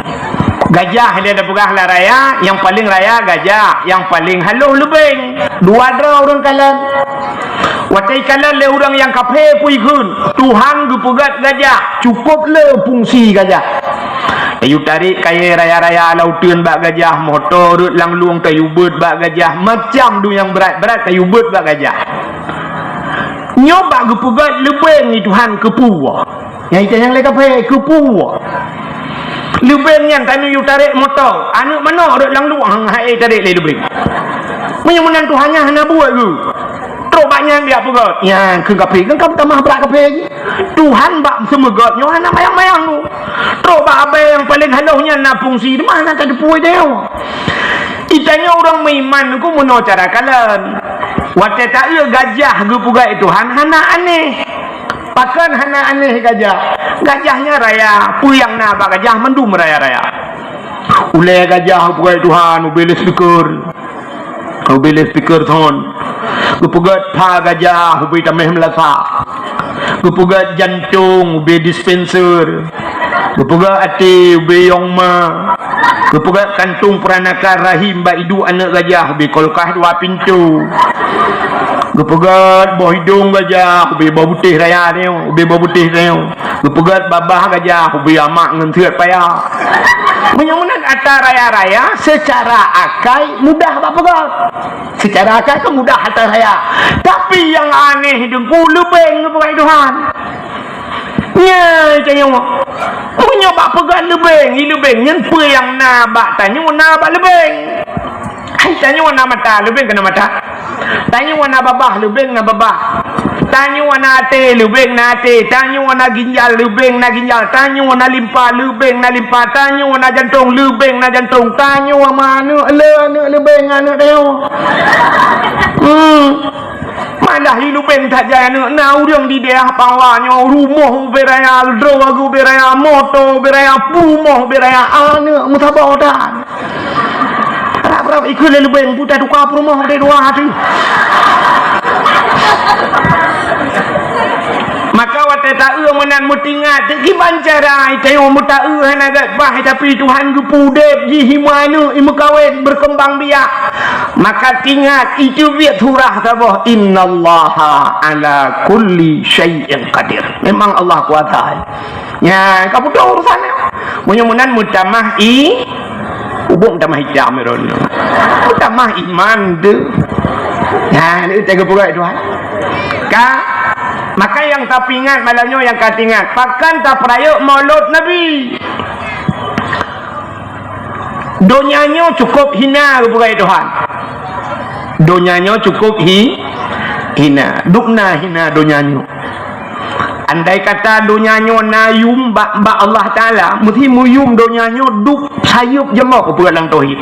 Gajah lé tapeugah lah raya, nyang paleng raya gajah, nyang paleng haloh leubeng. Dua droe ureuëng kalon. Watée ikalon lé ureuëng nyang kafé peue ikheun, Tuhan geupeugét gajah, cukôp le fungsi gajah. Tayue tarek kayée raya-raya lam uteuen bak gajah, moto rhot lam lueng tayue beuet bak gajah, macam dum nyang brat-brat tayue beuet bak gajah. Nyoe bak geupeugét leubeng di Tuhan keupeue. Nyang itanyong lé kafé, keupeue? Leubeng nyan tanyoe yue tarek moto, aneuëk manok rhot lam lueng hai tarek lé leubeng. Meunyoe meunan Tuhan nyan hana buet geuh. Trok bak nyan jak peugét. Nyan keu kafé, kan ka tamah brat kafé jih. Tuhan bak seumeugét nyoe hana mayang-mayang geuh. Trok bak abée nyang paleng haloh nyan na fungsi, teuma hana tateupeue nyoe. Itanyoe ureuëng meuiman keuh meunoe cara kalon. Watée taeu gajah geupeugét Tuhan hana aneh. Pakon hana aneh gajah? Gajah nyan raya, peue nyang na bak gajah mandum raya-raya. Ulée gajah ubé Tuhan, ubé loudspeaker. Ubé loudspeaker sound. Geupeugét pha gajah ubé tameh meulasa. Geupeugét jantong ubé dispenser. Geupeugét até ubé yongma. Geupeugét kantong peuranakan rahim bak iduek aneuëk gajah ubé kulkas dua pintoe. Geupeugét boh idong gajah ubé boh butéh raya nyoe, ubé boh butéh nyoe. Geupeugét babah gajah ubé amak ngon seuet paya. Meunyoe meunan atra raya-raya, seucara akai mudah bak peugét. Seucara akai keuh mudah atra raya. Tapi nyang aneh deungku leubeng geupeugét Tuhan. Nyan tanyoe. Meunyoe bak peugét leubeng, i leubeng nyan peue nyang na bak tanyoe na bak leubeng. Hai tanyoe na mata, leubeng keuh na mata. Tanyoe na babah, leubeng na babah. Tanyoe na até, leubeng na até. Tanyoe na ginjal, leubeng na ginjal. Tanyoe na limpa, leubeng na limpa. Tanyoe na jantong, leubeng na jantong. Tanyoe manök, le aneuëk leubeng aneuëk tanyoe. Hmm. Malah i leubeng that jai aneuëk, na ureuëng di daerah Pawa nyoe rumoh ubé raya, droe ubé raya, moto ubé raya, peurumoh ubé raya, aneuëk meusaboh that. Rab-rab ikheun lé leubeng, buta tuka peurumoh deh dua hati. Maka watée taeu meunan meutingat, kiban cara tanyoe meutaeu hana gét bah, tapi Tuhan geupeu udeb jih, imeuaneuk, imeukawen, berkembang biak. Maka tingat, itu biet surah saboh, "Innallaha ala kulli syai'in qadir." Memang Allah kuasa. Nya, ka putôh urusan nyan. Meunyoe meunan meutamah i, ubuk meutamah itam droeneuh. Meutamah iman tu. Nah, ni teuga peugah Tuhan. Ka, maka nyang tapeuingat malam nyoe nyang ka teuingat. Pakon tapeurayeuk Maulud Nabi. Donya nyoe cukup hina geupeugah Tuhan. Donya nyoe cukup hi, hina. Dubna hina donya nyoe. Andai kata donya nyoe na yum bak, bak Allah Taala, meusti meuyum donya nyoe dub sayeup jamoe, peugah lam tauhid.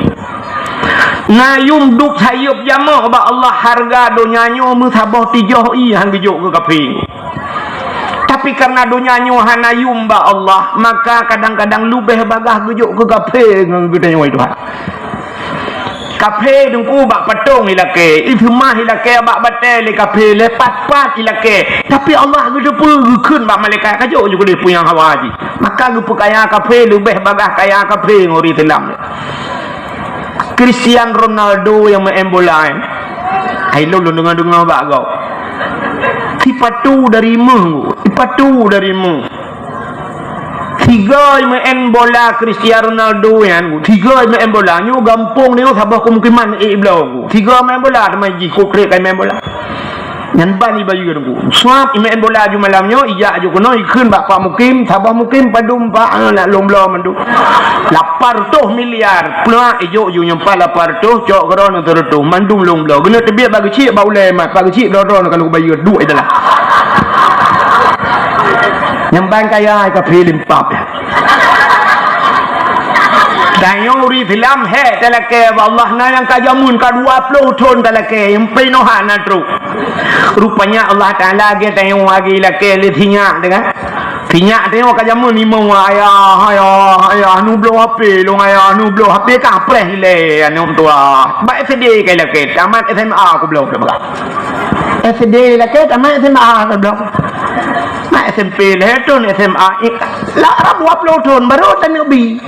Na yum dub sayeup jamoe bak Allah, hareuga donya nyoe meusaboh tijoh ie han geujok keu kafé. Tapi kareuna donya nyoe hana yum bak Allah, maka kadang-kadang leubeh bagaih geujok keu kafé ngon geutanyoe Tuhan. Kafé teungku bak patong ilakée, iseumah ilakée bak batée lé kafé, lé pat-pat ilakée. Tapi Allah geuteupeue geukheun bak malaikat, "Ka jok ju keudeh peue nyang hawa jih." Maka geupeukaya kafé leubeh bagaih kaya kafé ngon ureuëng Islam. Cristiano Ronaldo nyang meu'en bola, eh. Hai lôn, lôn deungoe-deungoe bak gob. Sipatu dari méuh, sipatu dari méuh. Sigoe meu'en bola Cristiano Ronaldo nyan, sigoe meu'en bola nyoe gampông nyoe saboh keumukiman ék bloe. Sigoe meu'en bola teuma jih kok trek kai meu'en bola. Nyan ban ibayeue teungku. Suab imeu'en bola ju malam nyoe, ijak ju keunoe, ikheun bak pak mukim, saboh mukim padum pak, eh, nak lôn bloe mandum. Lapan reutôh miliar, pluak ijok ju nyoe pat lapan reutôh, cok keudroe nyoe sireutôh, mandum lôn bloe. Geuneuk teubiet bak geuchik, bak ulée mat, bak geuchik droe-droe nyoe ka lôn bayeue duek idalah. Nyang ban kaya ka film pap. Tanyoe ureuëng Islam hék talakée bak Allah, na nyang ka jameun ka dua ploh thon talakée, nyang peunoh hana trok. Rupanya Allah Taala geutanyoe lagée lakée lé sinyak teuka. Sinyak tanyoe ka jameun imong, "Ayah, ayah, ayah, neubloe HP lôn, ayah, neubloe HP." Ka preh ilée aneuk tuha. Bak SD ka lakée, tamat SMA kubloe teuka. SD lakée, tamat SMA kubloe. Bak S M P lhèe thôn, S M A, eh, lah dua ploh thôn baru taneuk bi.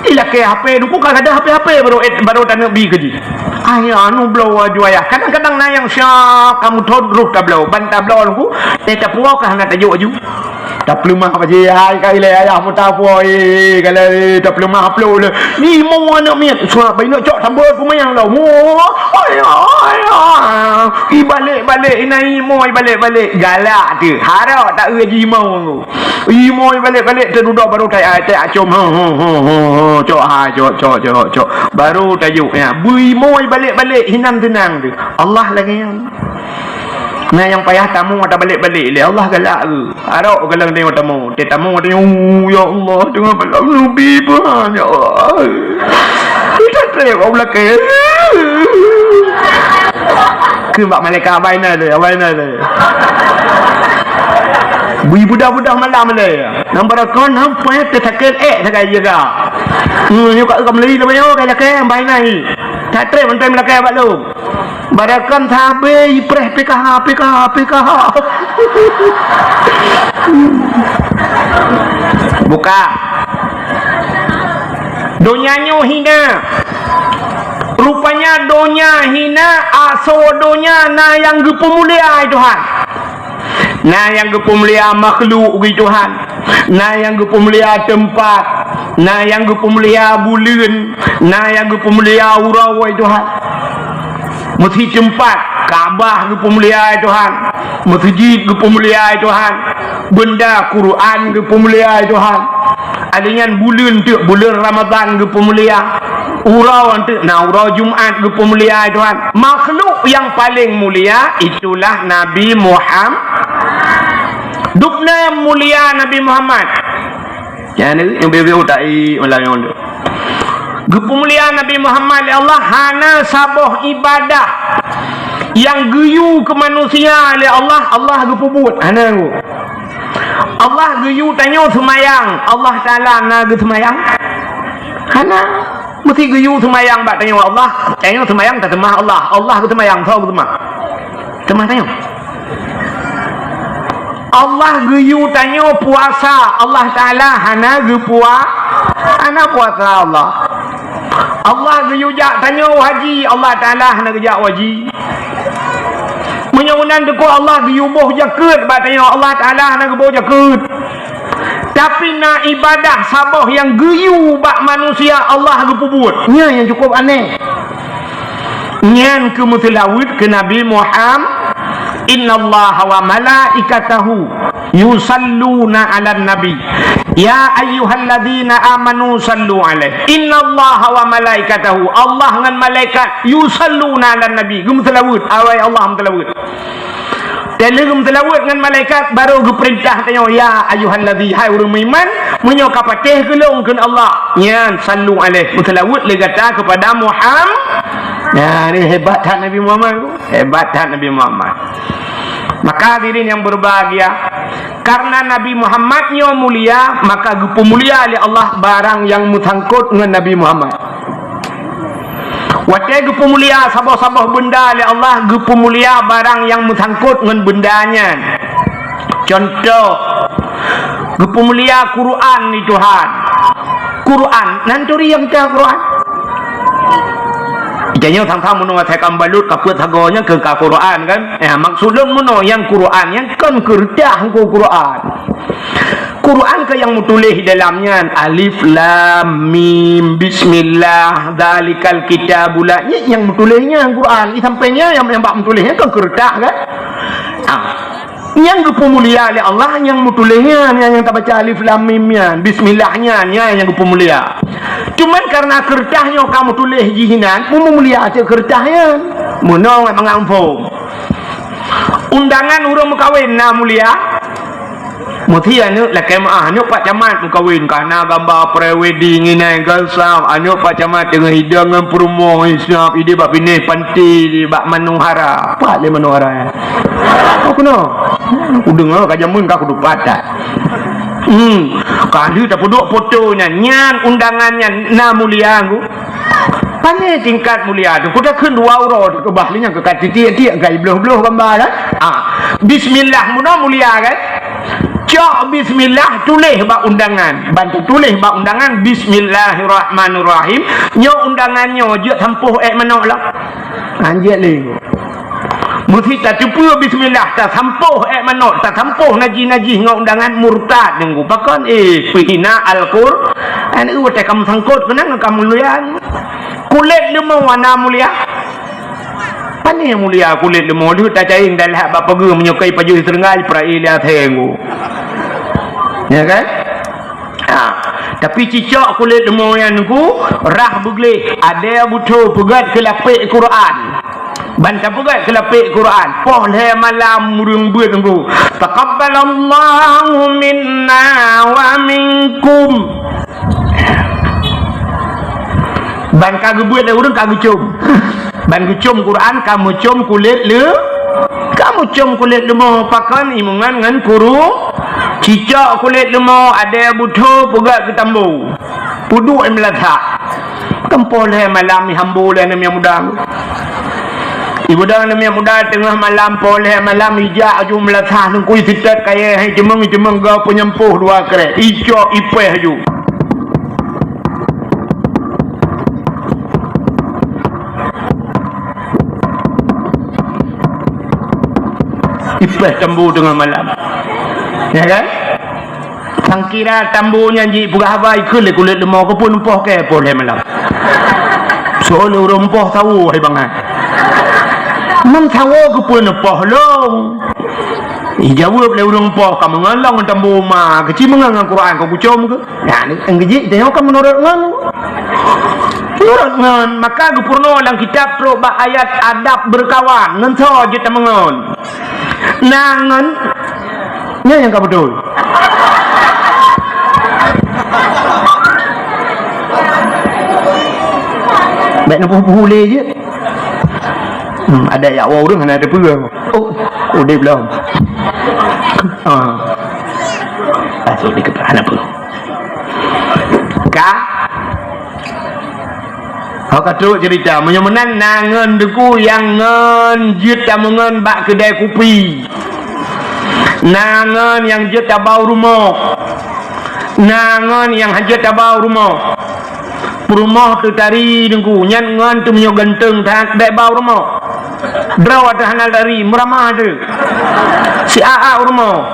Ilakèe H P, dukon ka gadôh H P-H P baru, eh, baru taneuk bi keu jih. Ai, anu bloe aju ayah. Kadang-kadang na nyang siap kamoe thôn roh tabloe, ban tabloe nunggu, eh, tapuwoe ka hana tajok aju. Tapeuleumah bak jih, ai, ka ilèe ayah meutabloe, eh, kalau, eh, tapeuleumah ploh le. Ni mo aneuk miet, surat bayi nak cok sambot peumanyang dah. Mo, ai, ai, ai. Ibalek-balek, ina imo ibalek-balek. Galak tu. Harok tak eu jih mo. Imo ibalek-balek, teududoe baru tai, ai, tai acom. Ho, ho, ho, ho, ho. Cok, hai, cok, cok, cok, cok. Baru tajok, ya. Bui imo ibalek-balek, hinan teunang tu. Allah lagèe nyan. Na nyang payah tamu, tabalek-balek lé. Allah galak tu. Arok galak tengok tamu. Teuh tamu tanyong, "Oh, ya Allah, teungoh malam neubi peue, ya Allah." Kita trép bak beulakèe. Keu bak malaikat, "Abai na lé, abai na lé." Bui budah-budah malam lé. Nang barakon, nampak teusakét, eh, sagai jaga. Hmm, nyoe ka, ka meuli leubeh nyoe, ka lakèe, abai na. Tak trép mantong lakèe bak lôn. Barakon sabe ipreh P K H, P K H, P K H. Buka. Donya nyoe hina. Rupanya donya hina, asoe donya na nyang geupeumulia, hai Tuhan. Na nyang geupeumulia makhluk, hai Tuhan. Na nyang geupeumulia teumpat, na nyang geupeumulia buleuen, na nyang geupeumulia uroe, wahai Tuhan. Meusi teumpat, Ka'bah geupeumulia, wahai Tuhan. Meuseujid geupeumulia, wahai Tuhan. Beunda Quran geupeumulia, wahai Tuhan. Alèh nyan buleuen teuk, buleuen Ramadhan geupeumulia. Uroe teuk na uroe Jumat geupeumulia, wahai Tuhan. Makhluk nyang paleng mulia itulah Nabi Muhammad. Dubna mulia Nabi Muhammad. Nyan ni, nyang bieu-bieu utai malam nyoe. Geupeumulia Nabi Muhammad lé Allah, hana saboh ibadah nyang geuyue keu manusia lé Allah, Allah geupeubuet. Hana ngu. Allah geuyue tanyoe seumayang, Allah Taala na geuseumayang? Hana. Meusti geuyue seumayang bak tanyoe Allah, tanyoe seumayang taseumah Allah, Allah geuseumayang, soe geuseumah? Seumah tanyoe. Allah geuyue tanyoe puasa, Allah Taala hana geupua-, hana puasa Allah. Allah geuyue jak tanyoe haji, Allah Taala hana geujak haji. Meunyoe meunan teungku Allah geuyue boh jakeuet bak tanyoe, Allah Taala hana geuboh jakeuet. Tapi na ibadah saboh nyang geuyue bak manusia Allah geupeubuet. Nyan nyang cukup aneh. Nyan keuh meuseulaweuet keu Nabi Muhammad, "Innallaha wa malaikatahu yusalluna 'alan nabi. Ya ayyuhalladzina amanu sallu 'alaihi. Innallaha wa malaikatahu." Allah ngon malaikat, "Yusalluna 'alan nabi." Geumeuseulaweuet, awai Allah meuseulaweuet. Teungoh geumeuseulaweuet ngon malaikat, baru geupeurintah tanyoe, "Ya ayyuhalladzi," hai ureuëng meuiman, "Meunyoe ka patéh keu lôn," kheun Allah, "nyan sallu 'alaihi," meuseulaweuet lé gata keupada Muhammad. Nah, ni hebat that Nabi Muhammad tu. Hebat that Nabi Muhammad. Maka hadirin yang berbahagia, karena Nabi Muhammad nyoe mulia, maka geupeumulia lé Allah barang nyang meusangkot ngon Nabi Muhammad. Watée geupeumulia saboh-saboh beunda lé Allah, geupeumulia barang nyang meusangkot ngon beunda nyan. Cuntoh, geupeumulia Quran lé Tuhan. Quran, nan turi nyang ka Quran? Tanyoe sang-sang meunoe asai ka meubalot ka peuet sagoe nyan keu ka Quran kan? Ya, maksud lôn meunoe nyang Quran, nyang kon keureutah ngon Quran. Quran ka nyang meutuléh dalam nyan, alif lam mim, bismillah, dzalikal kitabu la, nyan nyang meutuléh nyan Quran. Di sampéng nyan nyang, nyang bak meutuléh nyan kan keureutah kan? Ah. Nyang geupeumulia lé Allah nyang meutuléh nyan, nyang, nyang tabaca alif lam mim nyan, bismillah nyan, nyan nyang geupeumulia. Cuman karena keureutah nyoe ka meutuléh jih inan, meumulia cit keureutah nyan. Meunoe mangat muphom. Undangan ureuëng meukawen na mulia. Meusti aneuëk lakée meuah, aneuëk Pak Camat meukawen, ka na gamba pre-wedding inan gasab, aneuëk Pak Camat teungoh idong ngon peurumoh isab, ideh bak binéh panti di bak Manuhara. Pat lé Manuhara nyan? Oh, keunoe. Kudeungoe ka jameun ka kudupat that. Hmm, ka lheueh tapeuduek foto nyan, nyan undangan nyan na mulia ngu. Pane tingkat mulia tu, kutakheun dua uroe teukeubah lé nyang keu ka titiek-tiek ka ibloh-bloh gamba kan? Ah, bismillah meunoe mulia kan? Cok bismillah, tuléh bak undangan. Ban tuléh bak undangan, "Bismillahirrahmanirrahim." Nyoe undangan nyoe jeuet sampôh ék manok lah. Anjek lé. Meusi tateupeue bismillah, tasampôh ék manok, tasampôh najih-najih ngon undangan, murtad deungon pakon, eh, peuhina Al-Qur'an. An eu watée kamu sangkot keunan kamu luyan. Kulét leumo wana mulia. Pane mulia kulét leumo lheueh tacayeng dan lhak bak pageue meunyoe kai pajoh seureugai peura-i lia thenggu. Ya kan? Ha. Tapi cicok kulét leumo nyan ku rah beugleh, adé butho peugét keu lapék Quran. Ban tapeugét keu lapék Quran, poh lhée malam ureuëng beuet ku. Taqabbalallahu minna wa minkum. Ban ka geubeuet lé ureuëng ka geucom. Ban geucom Quran ka meucom kulét le, ka meucom kulét leumo pakon imungan ngon kuru. Cicok kulét leumo adé butho peugét keu tambo. Peuduek meulathah. Kan poh lhée malam ihambo lé aneuk muda. Ibu dang aneuk muda teungoh malam poh lhée malam ijak aju meulathah teungku iseutôt kayée hai ceumeung, ceumeung gau peunyampôh dua krek. Icok ipéh aju. Ipéh tambo teungoh malam. Ya kan? Sangkira tambo nyan jipeugah haba ikheun lé kulét leumo keupeue neupoh kée poh lhée malam. Soe lé ureuëng poh sawo hai bangai. Meusawo keupeue neupoh lôn. Ijaweueb lé ureuëng poh ka meungon lôn tambo ma keuci meungon ngon Quran ka kucom keu. Nah, geujik tanyoe kan meunurot ngon. Meunurot ngon, maka geupeurunoe lam kitab trok bak ayat adab beurkawan ngon soe jeuet tameungon. Na ngon nyan nyang ka beutôi. Bék neupuh-puh lé jeuet. Hmm, ada yak wa ureuëng hana ada peue. Oh, udeb lom. Ah. Masuk di kepala hana peue. Ka Ho ka trok cerita, meunyoe meunan na ngon teungku nyang ngon jeuet tameungon bak keudai kupi. Na ngon nyang jeuet tabau rumoh. Na ngon nyang hana jeuet tabau rumoh. Peurumoh teutari teungku, nyan ngon teuh meunyoe ganteng that bék bau rumoh. Droe teuh hana lari, meuramah teuh. Si a-a u rumoh.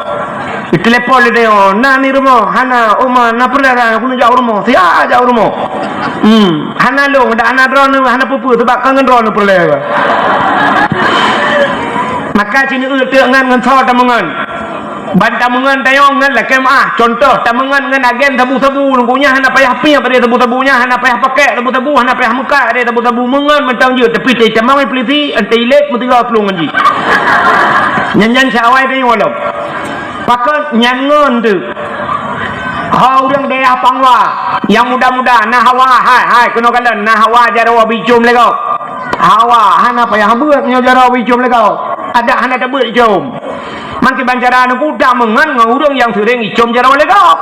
Ditelepon lé tanyoe, "Na ni rumoh?" "Hana, Oma, na peureulée na keuneuk jak u rumoh." "Si a-a jak u rumoh." Hmm, hana lôn, dak hana droeneuh, hana peue-peue, sabab ka ngon droeneuh peureulée. Maka sineuk teuk ngon, ngon soe tameungon. Ban tameungon tanyoe ngon lakée meuáh. Contoh, tameungon ngon agen sabu-sabu, nyan hana payah piep ade sabu-sabu, nyan hana payah pakek sabu-sabu, hana payah meukat ade sabu-sabu. Meungon mantong jeuet, tapi teutamong polisi, anti-ilek meuteugah plueng ngon jih. Nyan-nyan siawai tanyoe lom. Pakon nyan ngon teuk. Ho ureuëng daerah Pangwa, nyang muda-muda, na hawa, hai, hai, keunoe kalon, na hawa jaroe bicom lé gob. Hawa, hana payah beuet nyoe jaroe bicom lé gob. Adak hana tabeuet icom. Mangke ban cara neuku tameungon ngon ureuëng nyang seuring icom jaroe lé gob.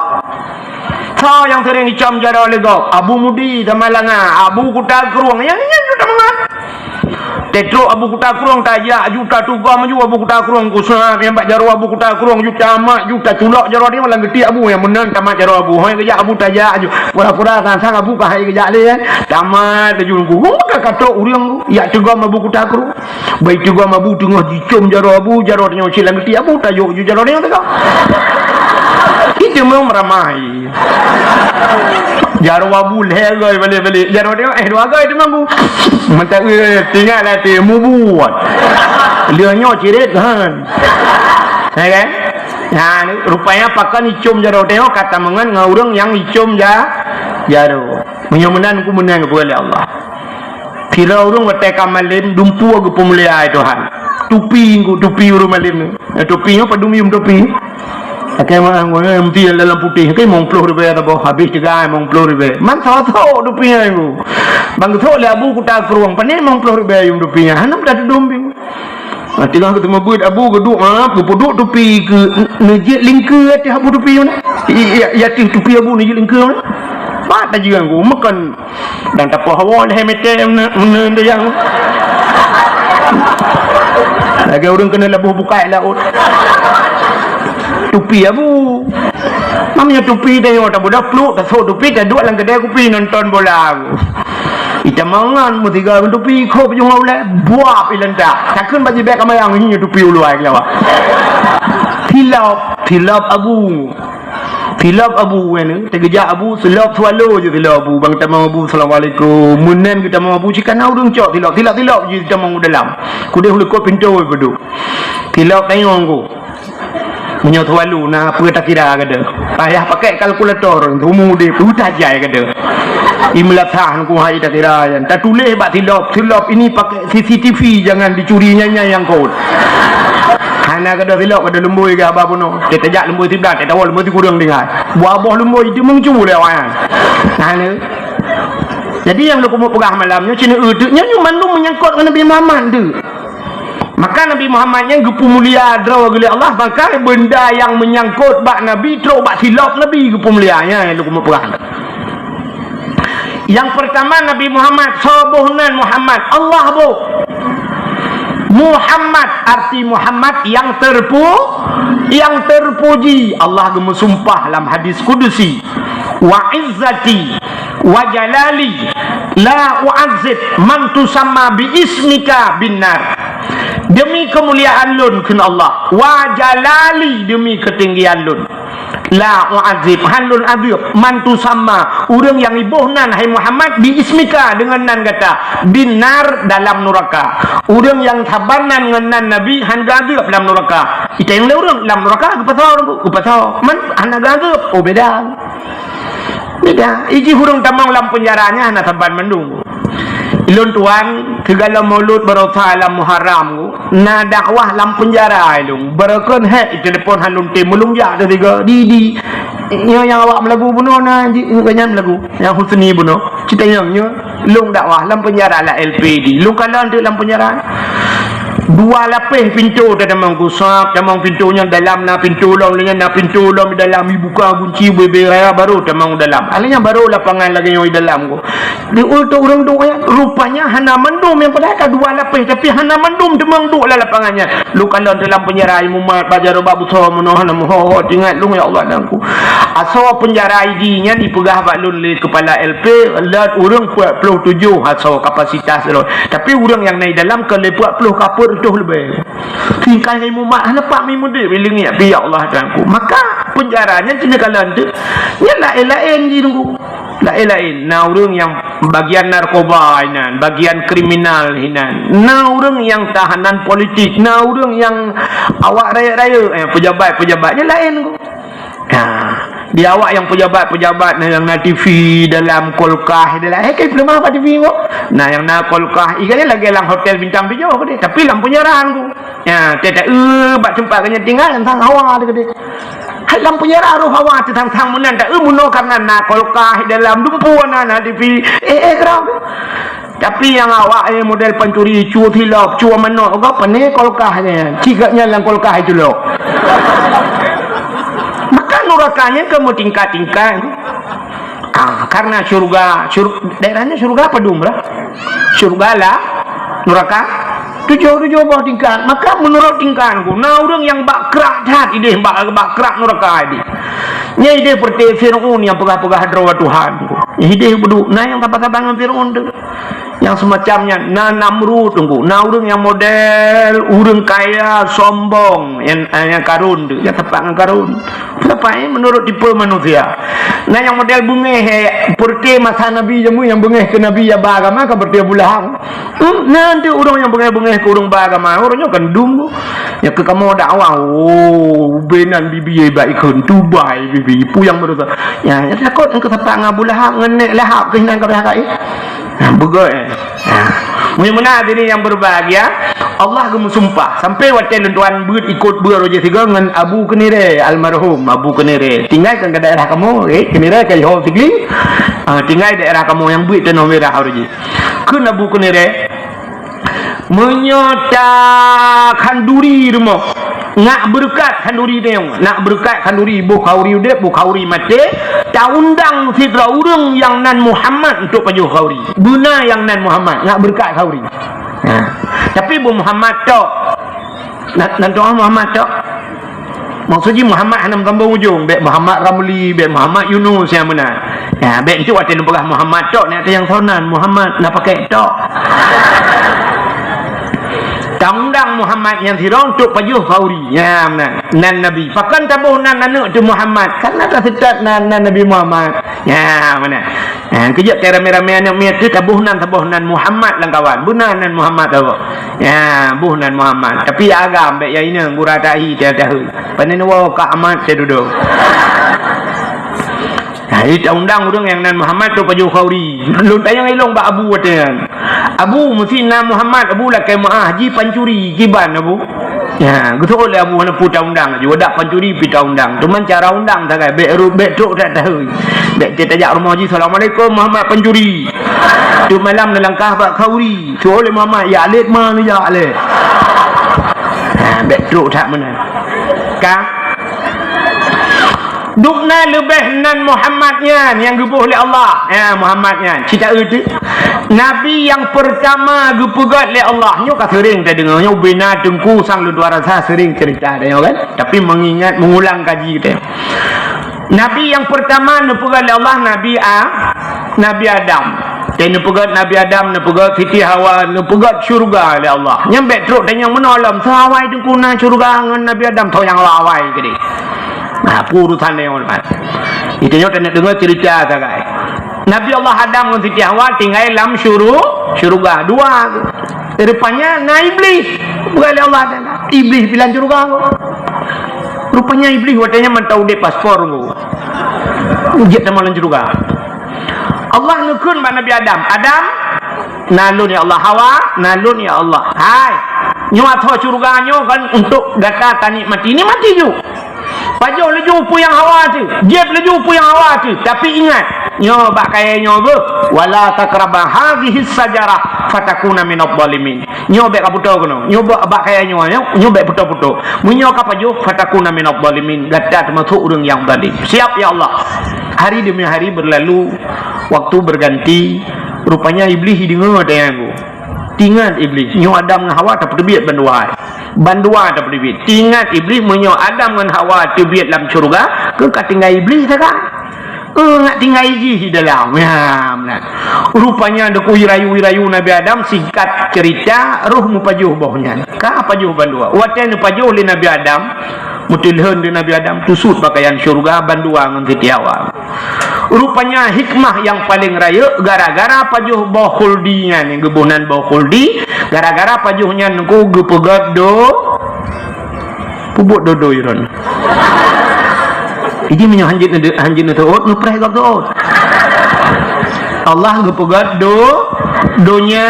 Soe nyang seuring icom jaroe lé gob? Abu Mudi Samalanga, Abu Kuta Krueng, nyang nyan jeuet tameungon. Tetrok Abu Kuta Krueng tajak, ju tatugoe maju Abu Kuta Krueng, kuseurah nyang bak jaroe Abu Kuta Krueng, ju tamat, ju taculok jaroe dia malam geuti Abu nyang meunan tamat jaroe Abu. Hoi geujak Abu tajak ju. Pura-pura sang-sang Abu ka hai geujak lé, eh. Tamat laju ku. Hong ka katrok ureuëng yak teugom Abu Kuta Krueng. Bai teugom Abu teungoh jicom jaroe Abu, jaroe tanyoe cit lam geuti Abu, tayok ju jaroe tanyoe teuka. Itu memang ramai. Jaroe Abu lhée goe balik-balik. Jaroe tanyoe, eh, dua goe teuma Abu. Mantap, eh, tinggal lah tu, mubuat. Dia nyoe cirit, kan. Ya kan? Nah, rupanya pakon icom jaroe tanyoe, ka tameungon ngon ureuëng nyang icom ja-, jaroe. Meunyoe meunan, ku meunan keu Allah. Sidroe ureuëng watée ka malem, dumpeue geupeumulia Tuhan. Tupi, tupi ureuëng malem nyoe. Eh, tupi nyoe padum yuem tupi. Pakai mah, eh, meuti dalam putih. Pakai limong ploh ribée saboh, habéh teuga limong ploh ribée. Man soe-soe tupi nyoe. Ban geutrok lé Abu Kuta Krueng, pane limong ploh ribée yuem tupi nyan. Hana tatudum bing. Nah, teungoh geuteumeubuet Abu geuduek, maaf, geupeuduek tupi keu neujeuet lingkeue ateueh Abu tupi nyan. I, i, i ateueh tupi Abu neujeuet lingkeue nyan. Pat tajeueng ku, meukan dan tapoh hawa lhée meter meunan, meunan tajang. Lagée ureuëng keuneuk laboh bukai laôt. Tupi Abu. Meunyoe tupi tanyoe tabeudôh pluek, tasôk tupi, taduek lam keudè kupi nonton bola. Itamong ngon meusiga ngon tupi, khôb jeuet ngon ulèe, buab ilantak. Takheun bak jibèk ka mayang, hi tupi u luwa keulawa. Silop, silop abu. Silop abu, kan? Teugeujak abu, silop swallow jih silop abu. Bang tamong abu, "Assalamualaikum." Meunan geutamong abu, cit kana ureueng cok silop, silop-silop jih tamong u dalam. Keudéh u likot pintoe peuduek. Silop tanyoe ngku. Meunyoe swallow na peue takira gata. Payah pakai kalkulator, umu udép, uta jai gata. Imeulasah ngku hai takira nyan. Tatuléh bak silop, silop ini pakai C C T V, jangan dicuri nyan-nyan nyang kot. Hana gata silop, gata lumbôi keu haba bunoe. Teutajak lumbôi siblah, teutawan lumbôi sikureueng tinggai. Buah boh lumbôi itu meuncu lé awak nyan. Hana. Jadi nyang lôn keumeung peugah malam nyoe, cit nyoe, eu, teuk nyoe, nyoe mandum meunyangkot ngon Nabi Muhammad tu. Maka Nabi Muhammad nyan geupeumulia droe geuh lé Allah, maka benda nyang meunyangkot bak Nabi, trok bak silop Nabi geupeumulia. Nyan nyang lôn keumeung peugah. Nyang peurtama Nabi Muhammad, soe boh nan Muhammad? Allah boh. Muhammad, arti Muhammad yang terpu-, yang terpuji. Allah geumeusumpah lam hadis kudusi, "Wa izzati wa jalali la u'adzib man tusamma bi ismika binnar." Demi keumuliaan lôn, kheun Allah, wa jalali, demi keutinggian lôn, la u'adzib, han lôn azeueb, man tusamma, ureueng nyang iboh nan, hai Muhammad, bi ismika, deungon nan gata, binnar, dalam nuraka. Ureueng nyang saban nan ngon nan Nabi, han geuazeueb lam nuraka. Itanyong lé ureueng, lam nuraka geupasoe, geupasoe. Man hana geuazeueb? Oh, beda. Beda. Ijih ureueng tamong lam peunjara nyan hana saban mandum. Lôn tuan, keu galom mulod barosa lam Muharram, na dakwah lam peunjara lôn. Barokon hek telepon han lôn tem, lôn jak teuga. Di, di. Nyoe nyang awak meulagu bunoe na, ji, nyan meulagu. Nyang Husni bunoe. Citayong nyoe. Lôn dakwah lam peunjara la L P di. Lôn kalon teuk lam peunjara. Dua lapéh pintoe tatamong ku, sab tamong pintoe nyan dalam, na pintoe lom, nyan na pintoe lom dalam, ibuka gunci bubé raya baru tamong dalam. Akhirnya baru lapangan lagèe nyoe dalam ku. Di untuk ureueng duek nyan, rupanya hana mandum nyang padahai ka dua lapéh, tapi hana mandum tamong duek lam lapangan nyan. Lôn kalon teuk lam peunjara, imumat bak jaroe bak busoe meunoe hana meuho-ho, teuingat lôn, ya Allah, dan ku. Asoe peunjara Idi nyan ipeugah bak lôn lé kepala L P, lôn ureueng peuet ploh tujoh asoe kapasitas lôn. Tapi ureueng nyang na di dalam ka lhèe peuet ploh ka peuet reutôh leubeh. Tingkai hai mumat hana pat mi mudép, ileungiek pih, ya Allah, dan ku. Maka peunjara nyan cit neukalon teuk. Nyan laén-laén jih, Teungku. Laén-laén. Na ureueng nyang bagian narkoba inan, bagian kriminal inan. Na ureueng nyang tahanan politik, na ureueng nyang awak rayeuk-rayeuk, eh, pejabat-pejabat nyan laén, Teungku. Nah, di awak nyang pejabat-pejabat na nyang na T V dalam, kulkas dalam. Eh, kai peuleumah bak T V, Teungku. Na nyang na kulkas, ikan nyan lagèe lam hotel bintang tujoh, Teungku, tapi lam peunjara, Teungku. Ya, teuh, teuh, eh, bak teumpat geuh nyan tinggai, sang hawa teuh keudéh. Hai lam peunjara roh hawa teuh sang-sang meunan, teuh, eh, meunoe karena na kulkas dalam, dumpeue na, na T V. Eh, eh, keurau. Tapi nyang awak, eh, model pancuri, cue silop, cue manok, gop, pané kulkas nyan. Cit geuh nyan lam kulkas culok. Maka nuraka nyan ka meutingkat-tingkat. Ah, karena syurga, syur-, daerah nyan syurga padum lah. Syurga lah, nuraka. Tujoh-tujoh boh tingkat. Maka menurut tingkat ku, na ureueng nyang bak krak that idéh, bak, bak krak nuraka idéh. Nyan idéh peureuté Fir'aun nyang peugah-peugah droe Tuhan ku. Idéh beuduek, na nyang saban-saban ngon Fir'aun teuk. Nyang semacam nyan, na Namrud teungku. Na ureueng nyang model, ureueng kaya, sombong, nyang, nyang Karun teuk, nyang teumpat ngon Karun. Kenapa, eh? Menurut tipe manusia. Na nyang model beungéh, eh, peureuté masa Nabi jameun nyang beungéh keu Nabi ya ba agama, ka peureuté Abu Lahab. Hmm, na teuk ureueng nyang beungéh-beungéh keu ureueng ba agama, ureueng nyoe kan dum. Nyang keu kamoe dakwah, oh, ubé nan bibi bak ikheun, tubai bibi, puyang beureusa. Ya, ya takot engkau sapa ngon Abu Lahab, ngon nek Lahab keuh nan ka beuhah kai. Nah, beugöt, eh. Nah, meunyoe meunan hadirin yang berbahagia, Allah geumeusumpah. Sampai watèe lôn tuan beuet ikot beuet roh jih sigoe ngon Abu Keuniré, almarhum Abu Keuniré. Tinggai kan ke daerah kamoe, eh, Keuniré ka Ihoe Sigli. Ah, tinggai daerah kamoe nyang beuet Tanoh Merah roh jih. Kheun Abu Keuniré, meunyoe ta khanduri rumoh, nak beureukat khanduri teuh, nak beureukat khanduri, boh khanduri udép, boh khanduri maté, ta undang sidroe ureueng nyang nan Muhammad untuk pajoh khanduri. Beuna nyang nan Muhammad, nak beureukat khanduri. Nah, tapi boh Muhammad tok. Nan, nan tuan Muhammad tok. Maksud jih Muhammad hana meusambông ujông, bèk Muhammad Ramli, bèk Muhammad Yunus nyang meunan. Ya, bèk enteuk watèe neupeugah Muhammad tok, nyan nyang soe nan Muhammad, na pakèk tok. Taundang Muhammad nyang sidroe untuk pajoh khauri. Ya, meunan. Nan Nabi. Pakon taboh nan aneuk teuh Muhammad? Kan na taseutôt nan, nan Nabi Muhammad. Ya, meunan. Ha, keujeuet keu ramè-ramè aneuk miet teuh taboh nan, taboh nan Muhammad lam kawan. Beuna nan Muhammad taboh. Ya, boh nan Muhammad. Tapi agam bèk ya inong gura tahi tiap tahun. Pane neuwoe ka amat saya duduk. Ha, jadi taundang ureueng nyang nan Muhammad tu pajoh khauri. Lôn tanyong ilong bak Abu watèe nyan. Abu, meusi nan Muhammad, Abu lakèe meu'ah, jih pancuri, kiban Abu. Ya, geuseuôt lé Abu hana peue taundang laju. Wadak pancuri pih taundang. Teuma cara undang sagai, bèk ru-, bèk trok that tahun. Bèk tajak rumoh jih, "Assalamualaikum Muhammad pancuri." Tu malam neulangkah bak khauri. Seuôt lé Muhammad, "Ya lét ma neujak lé." Ha, bèk trok that meunan. Ka? Dubna leubeh nan Muhammad nyan nyang geuboh lé Allah. Ya, Muhammad nyan. Cit taeu teuh. Nabi nyang peurtama geupeugöt lé Allah. Nyoe ka seuring tadeungoe. Nyoe ubena teungku sang lôn tuan rasa seuring ceurita tanyoe kan. Tapi mengingat, mengulang kaji tanyoe. Nabi nyang peurtama neupeugöt lé Allah Nabi A-, Nabi Adam. Watèe neupeugöt Nabi Adam, neupeugöt Siti Hawa, neupeugöt syeuruga lé Allah. Nyan bèk trok tanyong meunoe lom, soe awai teungku na syeuruga ngon Nabi Adam, soe nyang awai keudéh. Nah, peue urusan nyoe, teman. Itu nyoe taneuk deungoe ceurita sagai. Nabi Allah Adam ngon Siti Hawa tinggai lam syuru-, syeuruga. Dua. Rupanya na Iblih. Bukan lé Allah Taala. Iblih pih lam syeuruga. Rupanya Iblih watèe nyan mantong udép paspor. Jeuet teuma lam syeuruga. Allah neukheun bak Nabi Adam, "Adam, na lôn ya Allah, Hawa, na lôn ya Allah. Hai, nyoe ateueh syeuruga nyoe kan untuk gata tanikmati, nikmati ju. Pajoh laju peue nyang hawa teuh, jieb laju peue nyang hawa teuh. Tapi ingat, nyoe bak kayèe nyoe beuh, wala taqraba hadzihi syajarah fatakuna minadh dhalimin." Nyoe bèk kapeutoe keunoe. Nyoe bak, bak kayèe nyoe, nyoe, nyoe bèk peutoe-peutoe. Meunyoe kapajôh, fatakuna minadh dhalimin. Gata teumasok ureueng nyang zalim. Siap, ya Allah. Hari demi hari berlalu, waktu berganti. Rupanya Iblih deungoe teuh nyan. Teuingat Iblih, nyoe Adam ngon Hawa tapeuteubiet bandua. Bandua tapeuteubiet. Teuingat Iblih, meunyoe Adam ngon Hawa teubiet lam syeuruga, keu ka tinggai Iblih sagai. Eh, nak tinggai jih di dalam. Ya, meunan. Rupanya deungon rayu-rayu Nabi Adam, singkat cerita, roh meupajoh boh nyan. Ka pajoh bandua. Watèe neupajoh lé Nabi Adam, meuteulheueh lé Nabi Adam, teusut pakaian syeuruga bandua ngon Siti Hawa. Rupanya hikmah nyang paleng rayeuk, gara-gara pajoh boh khuldi nyan, nyang geuboh nan boh khuldi, gara-gara pajoh nyan teungku geupeugöt do, Peubuet dodo iron. Jadi meunyoe hanjeuet neu-, hanjeuet neuteuôt, neupreh gob teuôt. Allah geupeugöt do-, donya.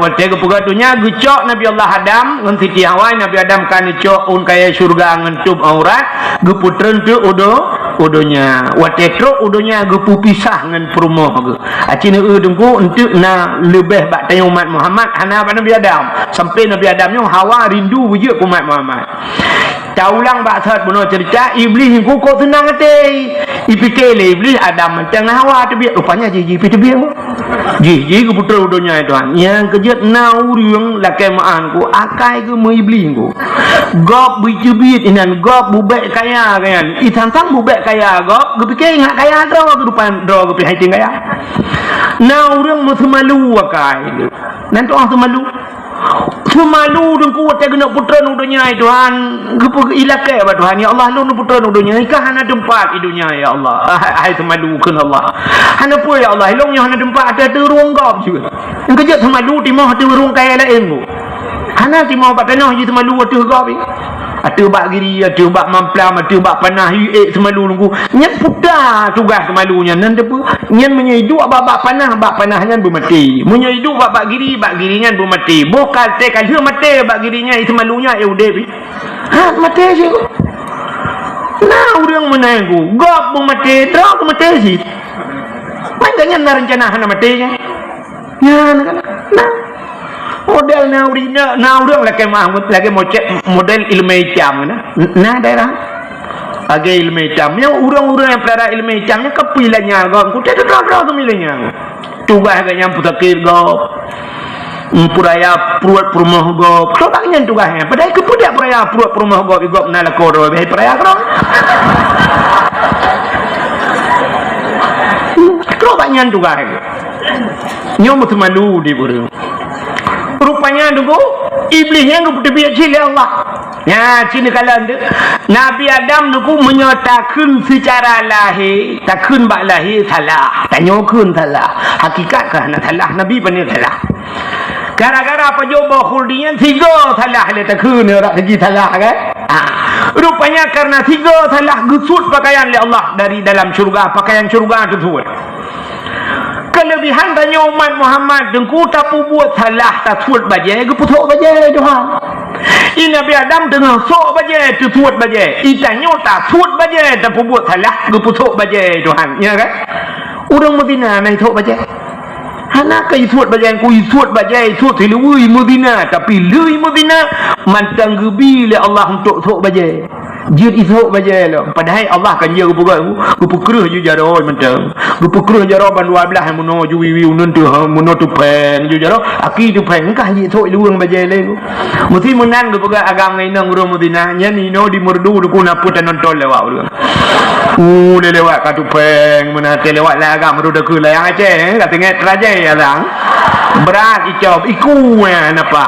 Watèe geupeugöt donya, geucok Nabi Allah Adam ngon Siti Hawa, Nabi Adam ka neucok ôn kayèe syeuruga ngon tôb aurat, geupeutreun teuk u do-, u donya. Watèe trok u donya, geupeupisah ngon peurumoh geuh. Aci neu-eu teungku, eunteuk na leubeh bak tanyoe umat Muhammad, hana bak Nabi Adam. Sampai Nabi Adam nyoe Hawa rindu beujeuet keu umat Muhammad. Taulang bak sot bunoe cerita, Iblih nyoe kok seunang até. Ipike lé Iblih, Adam mantong ngon Hawa teubiet, rupanya jih, jih pih teubiet. Jih, jih geupeutreun u donya, Tuhan. Nyang keujeuet na ureueng lakèe meu'ah ku, akai geuh meu-Iblih ku. Gob beuteubiet inan, gob beubèk kaya, kaya. Isan-san beubèk kaya gob, geupike ingat kaya droe, keudupan droe geupih hai ting kaya. Na ureueng meuseumalu akai. Nan tu'oh seumalu. Seumalu teungku watèe geuneuk peutreun u donya, hai Tuhan, geupeu-, ilakèe bak Tuhan, "Ya Allah, lôn peutreun u donya, ka hana teumpat i donya, ya Allah." Ah, hai, hai seumalu kheun Allah. "Hana peue, ya Allah, ilôn nyoe hana teumpat ateueh rueng gob jeuet." Nyang keujeuet seumalu timoh ateueh rueng kayèe laén, Bu. Hana timoh bak tanoh jih seumalu ateueh gob. Ateueh bak giri, ateueh bak mamplam, ateueh bak panah, ié seumalu teungku. Nyan puta tugaih seumalu nyan, nan teupeu. Nyan meunyoe iduek bak, bak panah, bak panah nyan beumaté. Meunyoe iduek bak, bak giri, bak giri nyan beumaté. Boh ka, ka lheueh maté bak giri nyan, seumalu nyan, eh, udép. Ha, maté cit. Na ureueng meunan ku, gob beumaté, droe beumaté cit. Maka nyan na reuncana hana maté nyan. Nyan kan. Nah. Model na uri-, na, na ureueng lakèe meu'ah, lakèe meucék model ileumèe itam na. Na daerah. Lagèe ileumèe itam. Nyan ureueng-ureueng nyang peulahra ileumèe itam nyan ka pih lanya gob. Ku teuka droe-droe keumiléng nyan. Tugaih geuh nyan peusakét gob. Meupeuraya pruet peurumoh gob. Keu bak nyan tugaih nyan. Padahai keupeue dak peuraya pruet peurumoh gob, i gob na lakoe droe, bèk peuraya keudroe. Keu bak nyan tugaih. Nyoe meuteumèe di ureueng. Rupanya, Teungku, Iblih nyan geupeuteubiet cit lé Allah. Nyan, cit neukalon teuh. Nabi Adam, Teungku, meunyoe takheun seucara lahé, takheun bak lahé salah. Tanyoe kheun salah. Hakikat ka hana salah, Nabi pane salah. Gara-gara pajoh boh khuldi nyan, sigoe salah lé takheun, rot sigi salah, kan? Ha. Rupanya, karena sigoe salah, geusuet pakaian lé Allah dari dalam syeuruga, pakaian syeuruga teusuet. Keuleubihan tanyoe umat Muhammad, Teungku, tapeubuet salah, tasuet bajèe, geupeusok bajèe Tuhan. I Nabi Adam teungoh sok bajèe, tasuet bajèe. I tanyoe tasuet bajèe, tapeubuet salah, geupeusok bajèe Tuhan. Ya kan? Ureueng meuzina na isok bajèe? Hana keu isok bajèe, ku isok bajèe, isok siluweue meuzina, tapi lé meuzina mantong geubi lé Allah untuk sok bajèe. Jeuet isok bajèe lom. Padahai Allah kan jeuet geupeugah, geupeukreueh jih jaroe mantong. Geupeukreueh jaroe ban dua blaih, meunoe ju wiwi uneun teuh, meunoe tupèng ju jaroe, aki tupèng, kah jisok luweung bajèe lé. Meusi meunan geupeugah agam ngon inong ureueng meuzina, nyan inoe di Meureudu Teungku na peue tanonton lewat ureueng. Uh, lé lewat ka tupèng, meunan teuh lewat lam agam Meureudu Teungku layang Aceh, eh, ka teungoh terajai ya lang. Brat icop, iku, eh, napa.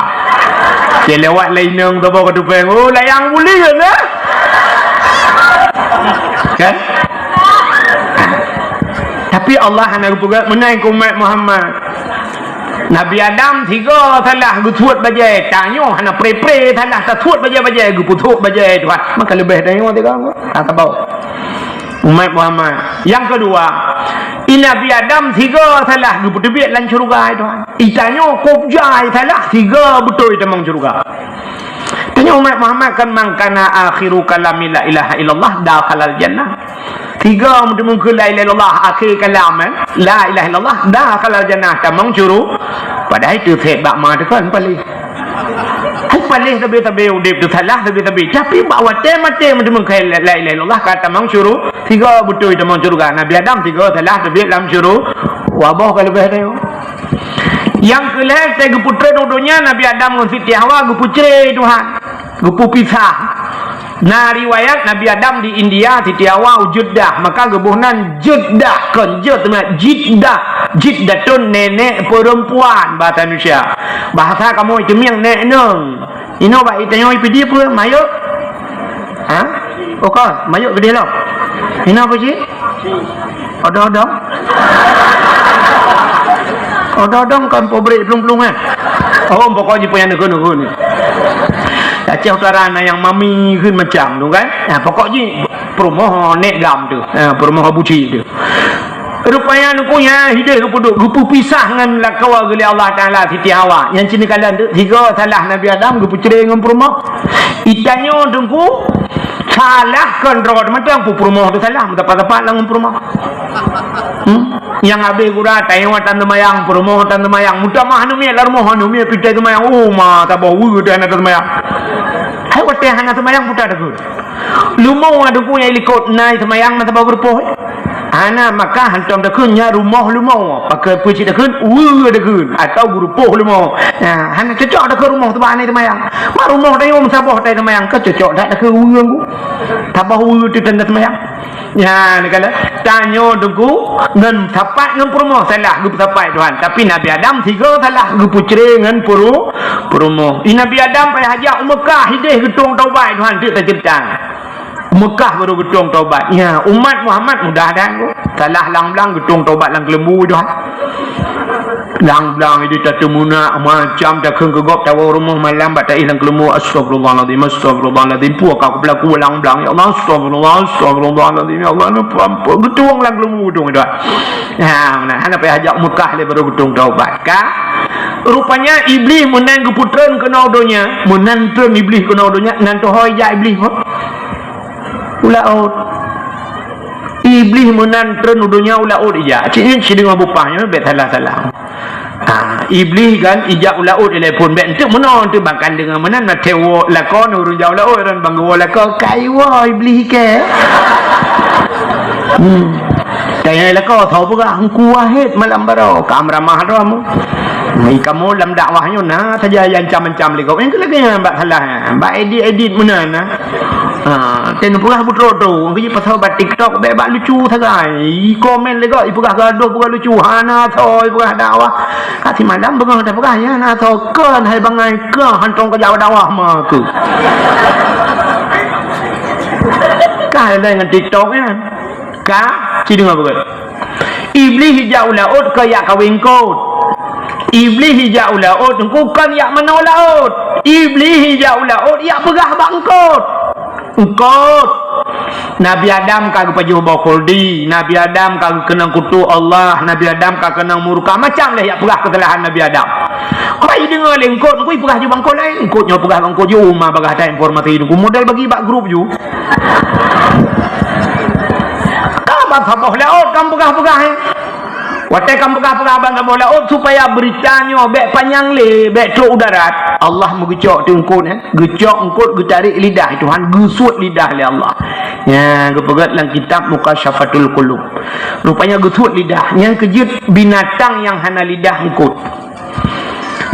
Teuh lewat lam inong saboh ka tupèng, oh, layang buleuen, eh. Kan? Tapi Allah hana geupeugah meunan keu umat Muhammad. Nabi Adam sigoe salah geusuet bajèe, tanyoe hana pre-pre salah tasuet bajèe-bajèe, geupeusok bajèe Tuhan. Maka leubeh tanyoe sigoe. Ha, tabau. Umat Muhammad. Nyang keudua, i Nabi Adam sigoe salah geupeuteubiet lam syeuruga Tuhan. I tanyoe kôb jai salah sigoe beutôi tamong syeuruga. Tanyoe umat Muhammad kan, "Man kana akhiru kalami la ilaha illallah dakhalal jannah." Sigoe meuteumèe keu la ilaha illallah, akhé kalam, eh, la ilaha illallah, dakhalal jannah, tamong syeuruga. Padahai teuh sép bak ma teuh kan paléh. Hai paléh sabe-sabe udép teuh salah sabe-sabe. Tapi bak watèe maté meuteumèe keu la, la ilaha illallah ka tamong syeuruga. Sigoe beutôi tamong syeuruga. Nabi Adam sigoe salah teubiet lam syeuruga. Waboh ka leubeh teuh. Nyang keu lhèe teuh geupeutreun u donya Nabi Adam ngon Siti Hawa geupeucré Tuhan. Geupeupisah. Na riwayat Nabi Adam di India, Siti Hawa u Jeddah, maka geuboh nan Jeddah, kon Jed, teuma Jiddah. Jiddatun nenek perempuan bahasa Indonesia. Bahasa kamoe Teumieng nèk nong. Inoe bak itanyoe i Pidie peue? Mayok? Ha? Oh kon, mayok geudeh lom. Inoe peue cit? Odong-odong? Odong-odong kon pobret plueng-plueng, eh? Oh, pokok jih peue nyang neukheun-neukheun. Aceh Utara na nyang mami kheun macam tu kan? Nah, pokok jih peurumoh nèk gam tu. Ha, peurumoh Abu Cik tu. Rupanya Teungku nyan hideh geupeuduek, geupeupisah ngon lakoe geuh lé Allah Taala Siti Hawa. Nyang cit neukalon tu, sigoe salah Nabi Adam geupeucré ngon peurumoh. Itanyoe Teungku, salah kon droe mantong, peurumoh teuh salah, meusapat-sapat lam ngon peurumoh. Hmm? Nyang habéh gura, tanyoe tan seumayang, peurumoh tan seumayang, meutamah aneuk miet lam rumoh, aneuk miet pih tan seumayang, oh ma, saboh weue teuh hana tan seumayang. Hai watèe hana seumayang, peue takheun. Leumo Teungku nyang i likot na seumayang masa bak geurupoh. Hana, maka hantom takheun nyan rumoh leumo. Pakon peue cit takheun, weue takheun, atawa geurupoh leumo. Nah, hana cocok takheun rumoh sabab na seumayang. Mak rumoh tanyoe meusaboh tai seumayang, ka cocok that takheun weue Teungku. Saboh weue teuh tanda seumayang. Nyan, neukalon tanyoe Teungku ngon sapat ngon peurumoh salah geupeusapat Tuhan. Tapi Nabi Adam sigoe salah geupeucré ngon peuru-, peurumoh. I Nabi Adam payah jak u Meukah hideh geutueng taubat Tuhan teuk taceurita. Meukah baru geutueng taubat. Ya, umat Muhammad mudah dan salah lam blang geutueng taubat lam keuleumbu Tuhan. Lam blang ideh tateumeunak macam takheun keu gob tawoe rumoh malam bak taéh lam keuleumbu, astagfirullahalazim, astagfirullahalazim. Peue ka kupeulaku lam blang, ya Allah, astagfirullah, astagfirullahalazim, ya Allah, neupeuampôn. Geutueng lam keuleumbu geutueng Tuhan. Ha, meunan hana payah jak Meukah lé baru geutueng taubat. Ka rupanya Iblih meunan geupeutreun keunoe donya, meunan treun Iblih keunoe donya, nan teuhôi jak Iblih. U laôt. Iblih meunan treun u donya u laôt ijak. Cit nyan sideungoe bupah nyoe bèk salah-salah. Ha, Iblih kan ijak u laôt ilèe phôn bèk enteuk meunoe enteuk bahkan deungon meunan na teuwoe lakoe ureueng jak u laôt ran bang geuwoe lakoe kai woe Iblih kèe. Hmm. Tanya lakoe tho peugah Teungku Wahid malam baroe ka meuramah droe mu. Hai kamoe lam dakwah nyoe na saja nyang ancam-ancam lé gob. Nyang keu lagèe nyan bak salah, bak edit-edit meunan na. Ha, teupeugah beutôi-beutôi. Nyang keu jih pasal bak TikTok bèk bak lucu sagai. Ikomen lé gob, ipeugah gadoh, peugah lucu. Hana soe ipeugah dakwah. Ka simalam beungoh tapeugah, ya na soe, kon hai bangai, kon hantom ka jak dakwah ma keu. Ka laén ngon TikTok nyan. Ka, ci deungoe beugöt. Iblih ijak u laôt keu ijak kawé eungkôt. Iblih ijak u laôt teungku kon ijak manoe laôt. Iblih ijak u laôt ijak peugah bak eungkôt. Eungkôt. Nabi Adam ka geupajoh boh khuldi, Nabi Adam ka geukeunong kutok Allah, Nabi Adam ka keunong murka, macam lé ijak peugah keusalahan Nabi Adam. Kon ideungoe lé eungkôt, teungku ipeugah ju bak eungkôt laén. Eungkôt nyoe peugah bak eungkôt ju, uma bagah that informasi teungku, model bagi bak grup ju. Ka ban saboh laôt kamoe peugah-peugah, eh. Watèe kamoe peugah-peugah ban saboh laôt supaya beurita nyoe bèk panyang lé, bèk trok u darat. Allah meugeucok teungku, eh. Geucok eungkôt, geutarek lidah Tuhan, geusuet lidah lé Allah. Nyan geupeugöt lam kitab Mukasyafatul Qulub. Rupanya geusuet lidah. Nyan keu jeuet binatang nyang hana lidah eungkôt.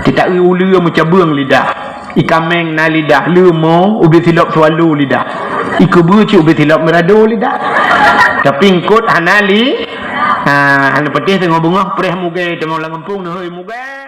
Teutak uleue meucabeueng lidah. Ikameng na lidah, leumo ubé silop swallow lidah. Ikeubeue cit ubé silop meurado lidah. Tapi eungkôt hana li-, ha, hana peuteh teungoh beungoh preh mugée teungoh lam gampông neuhôi mugée.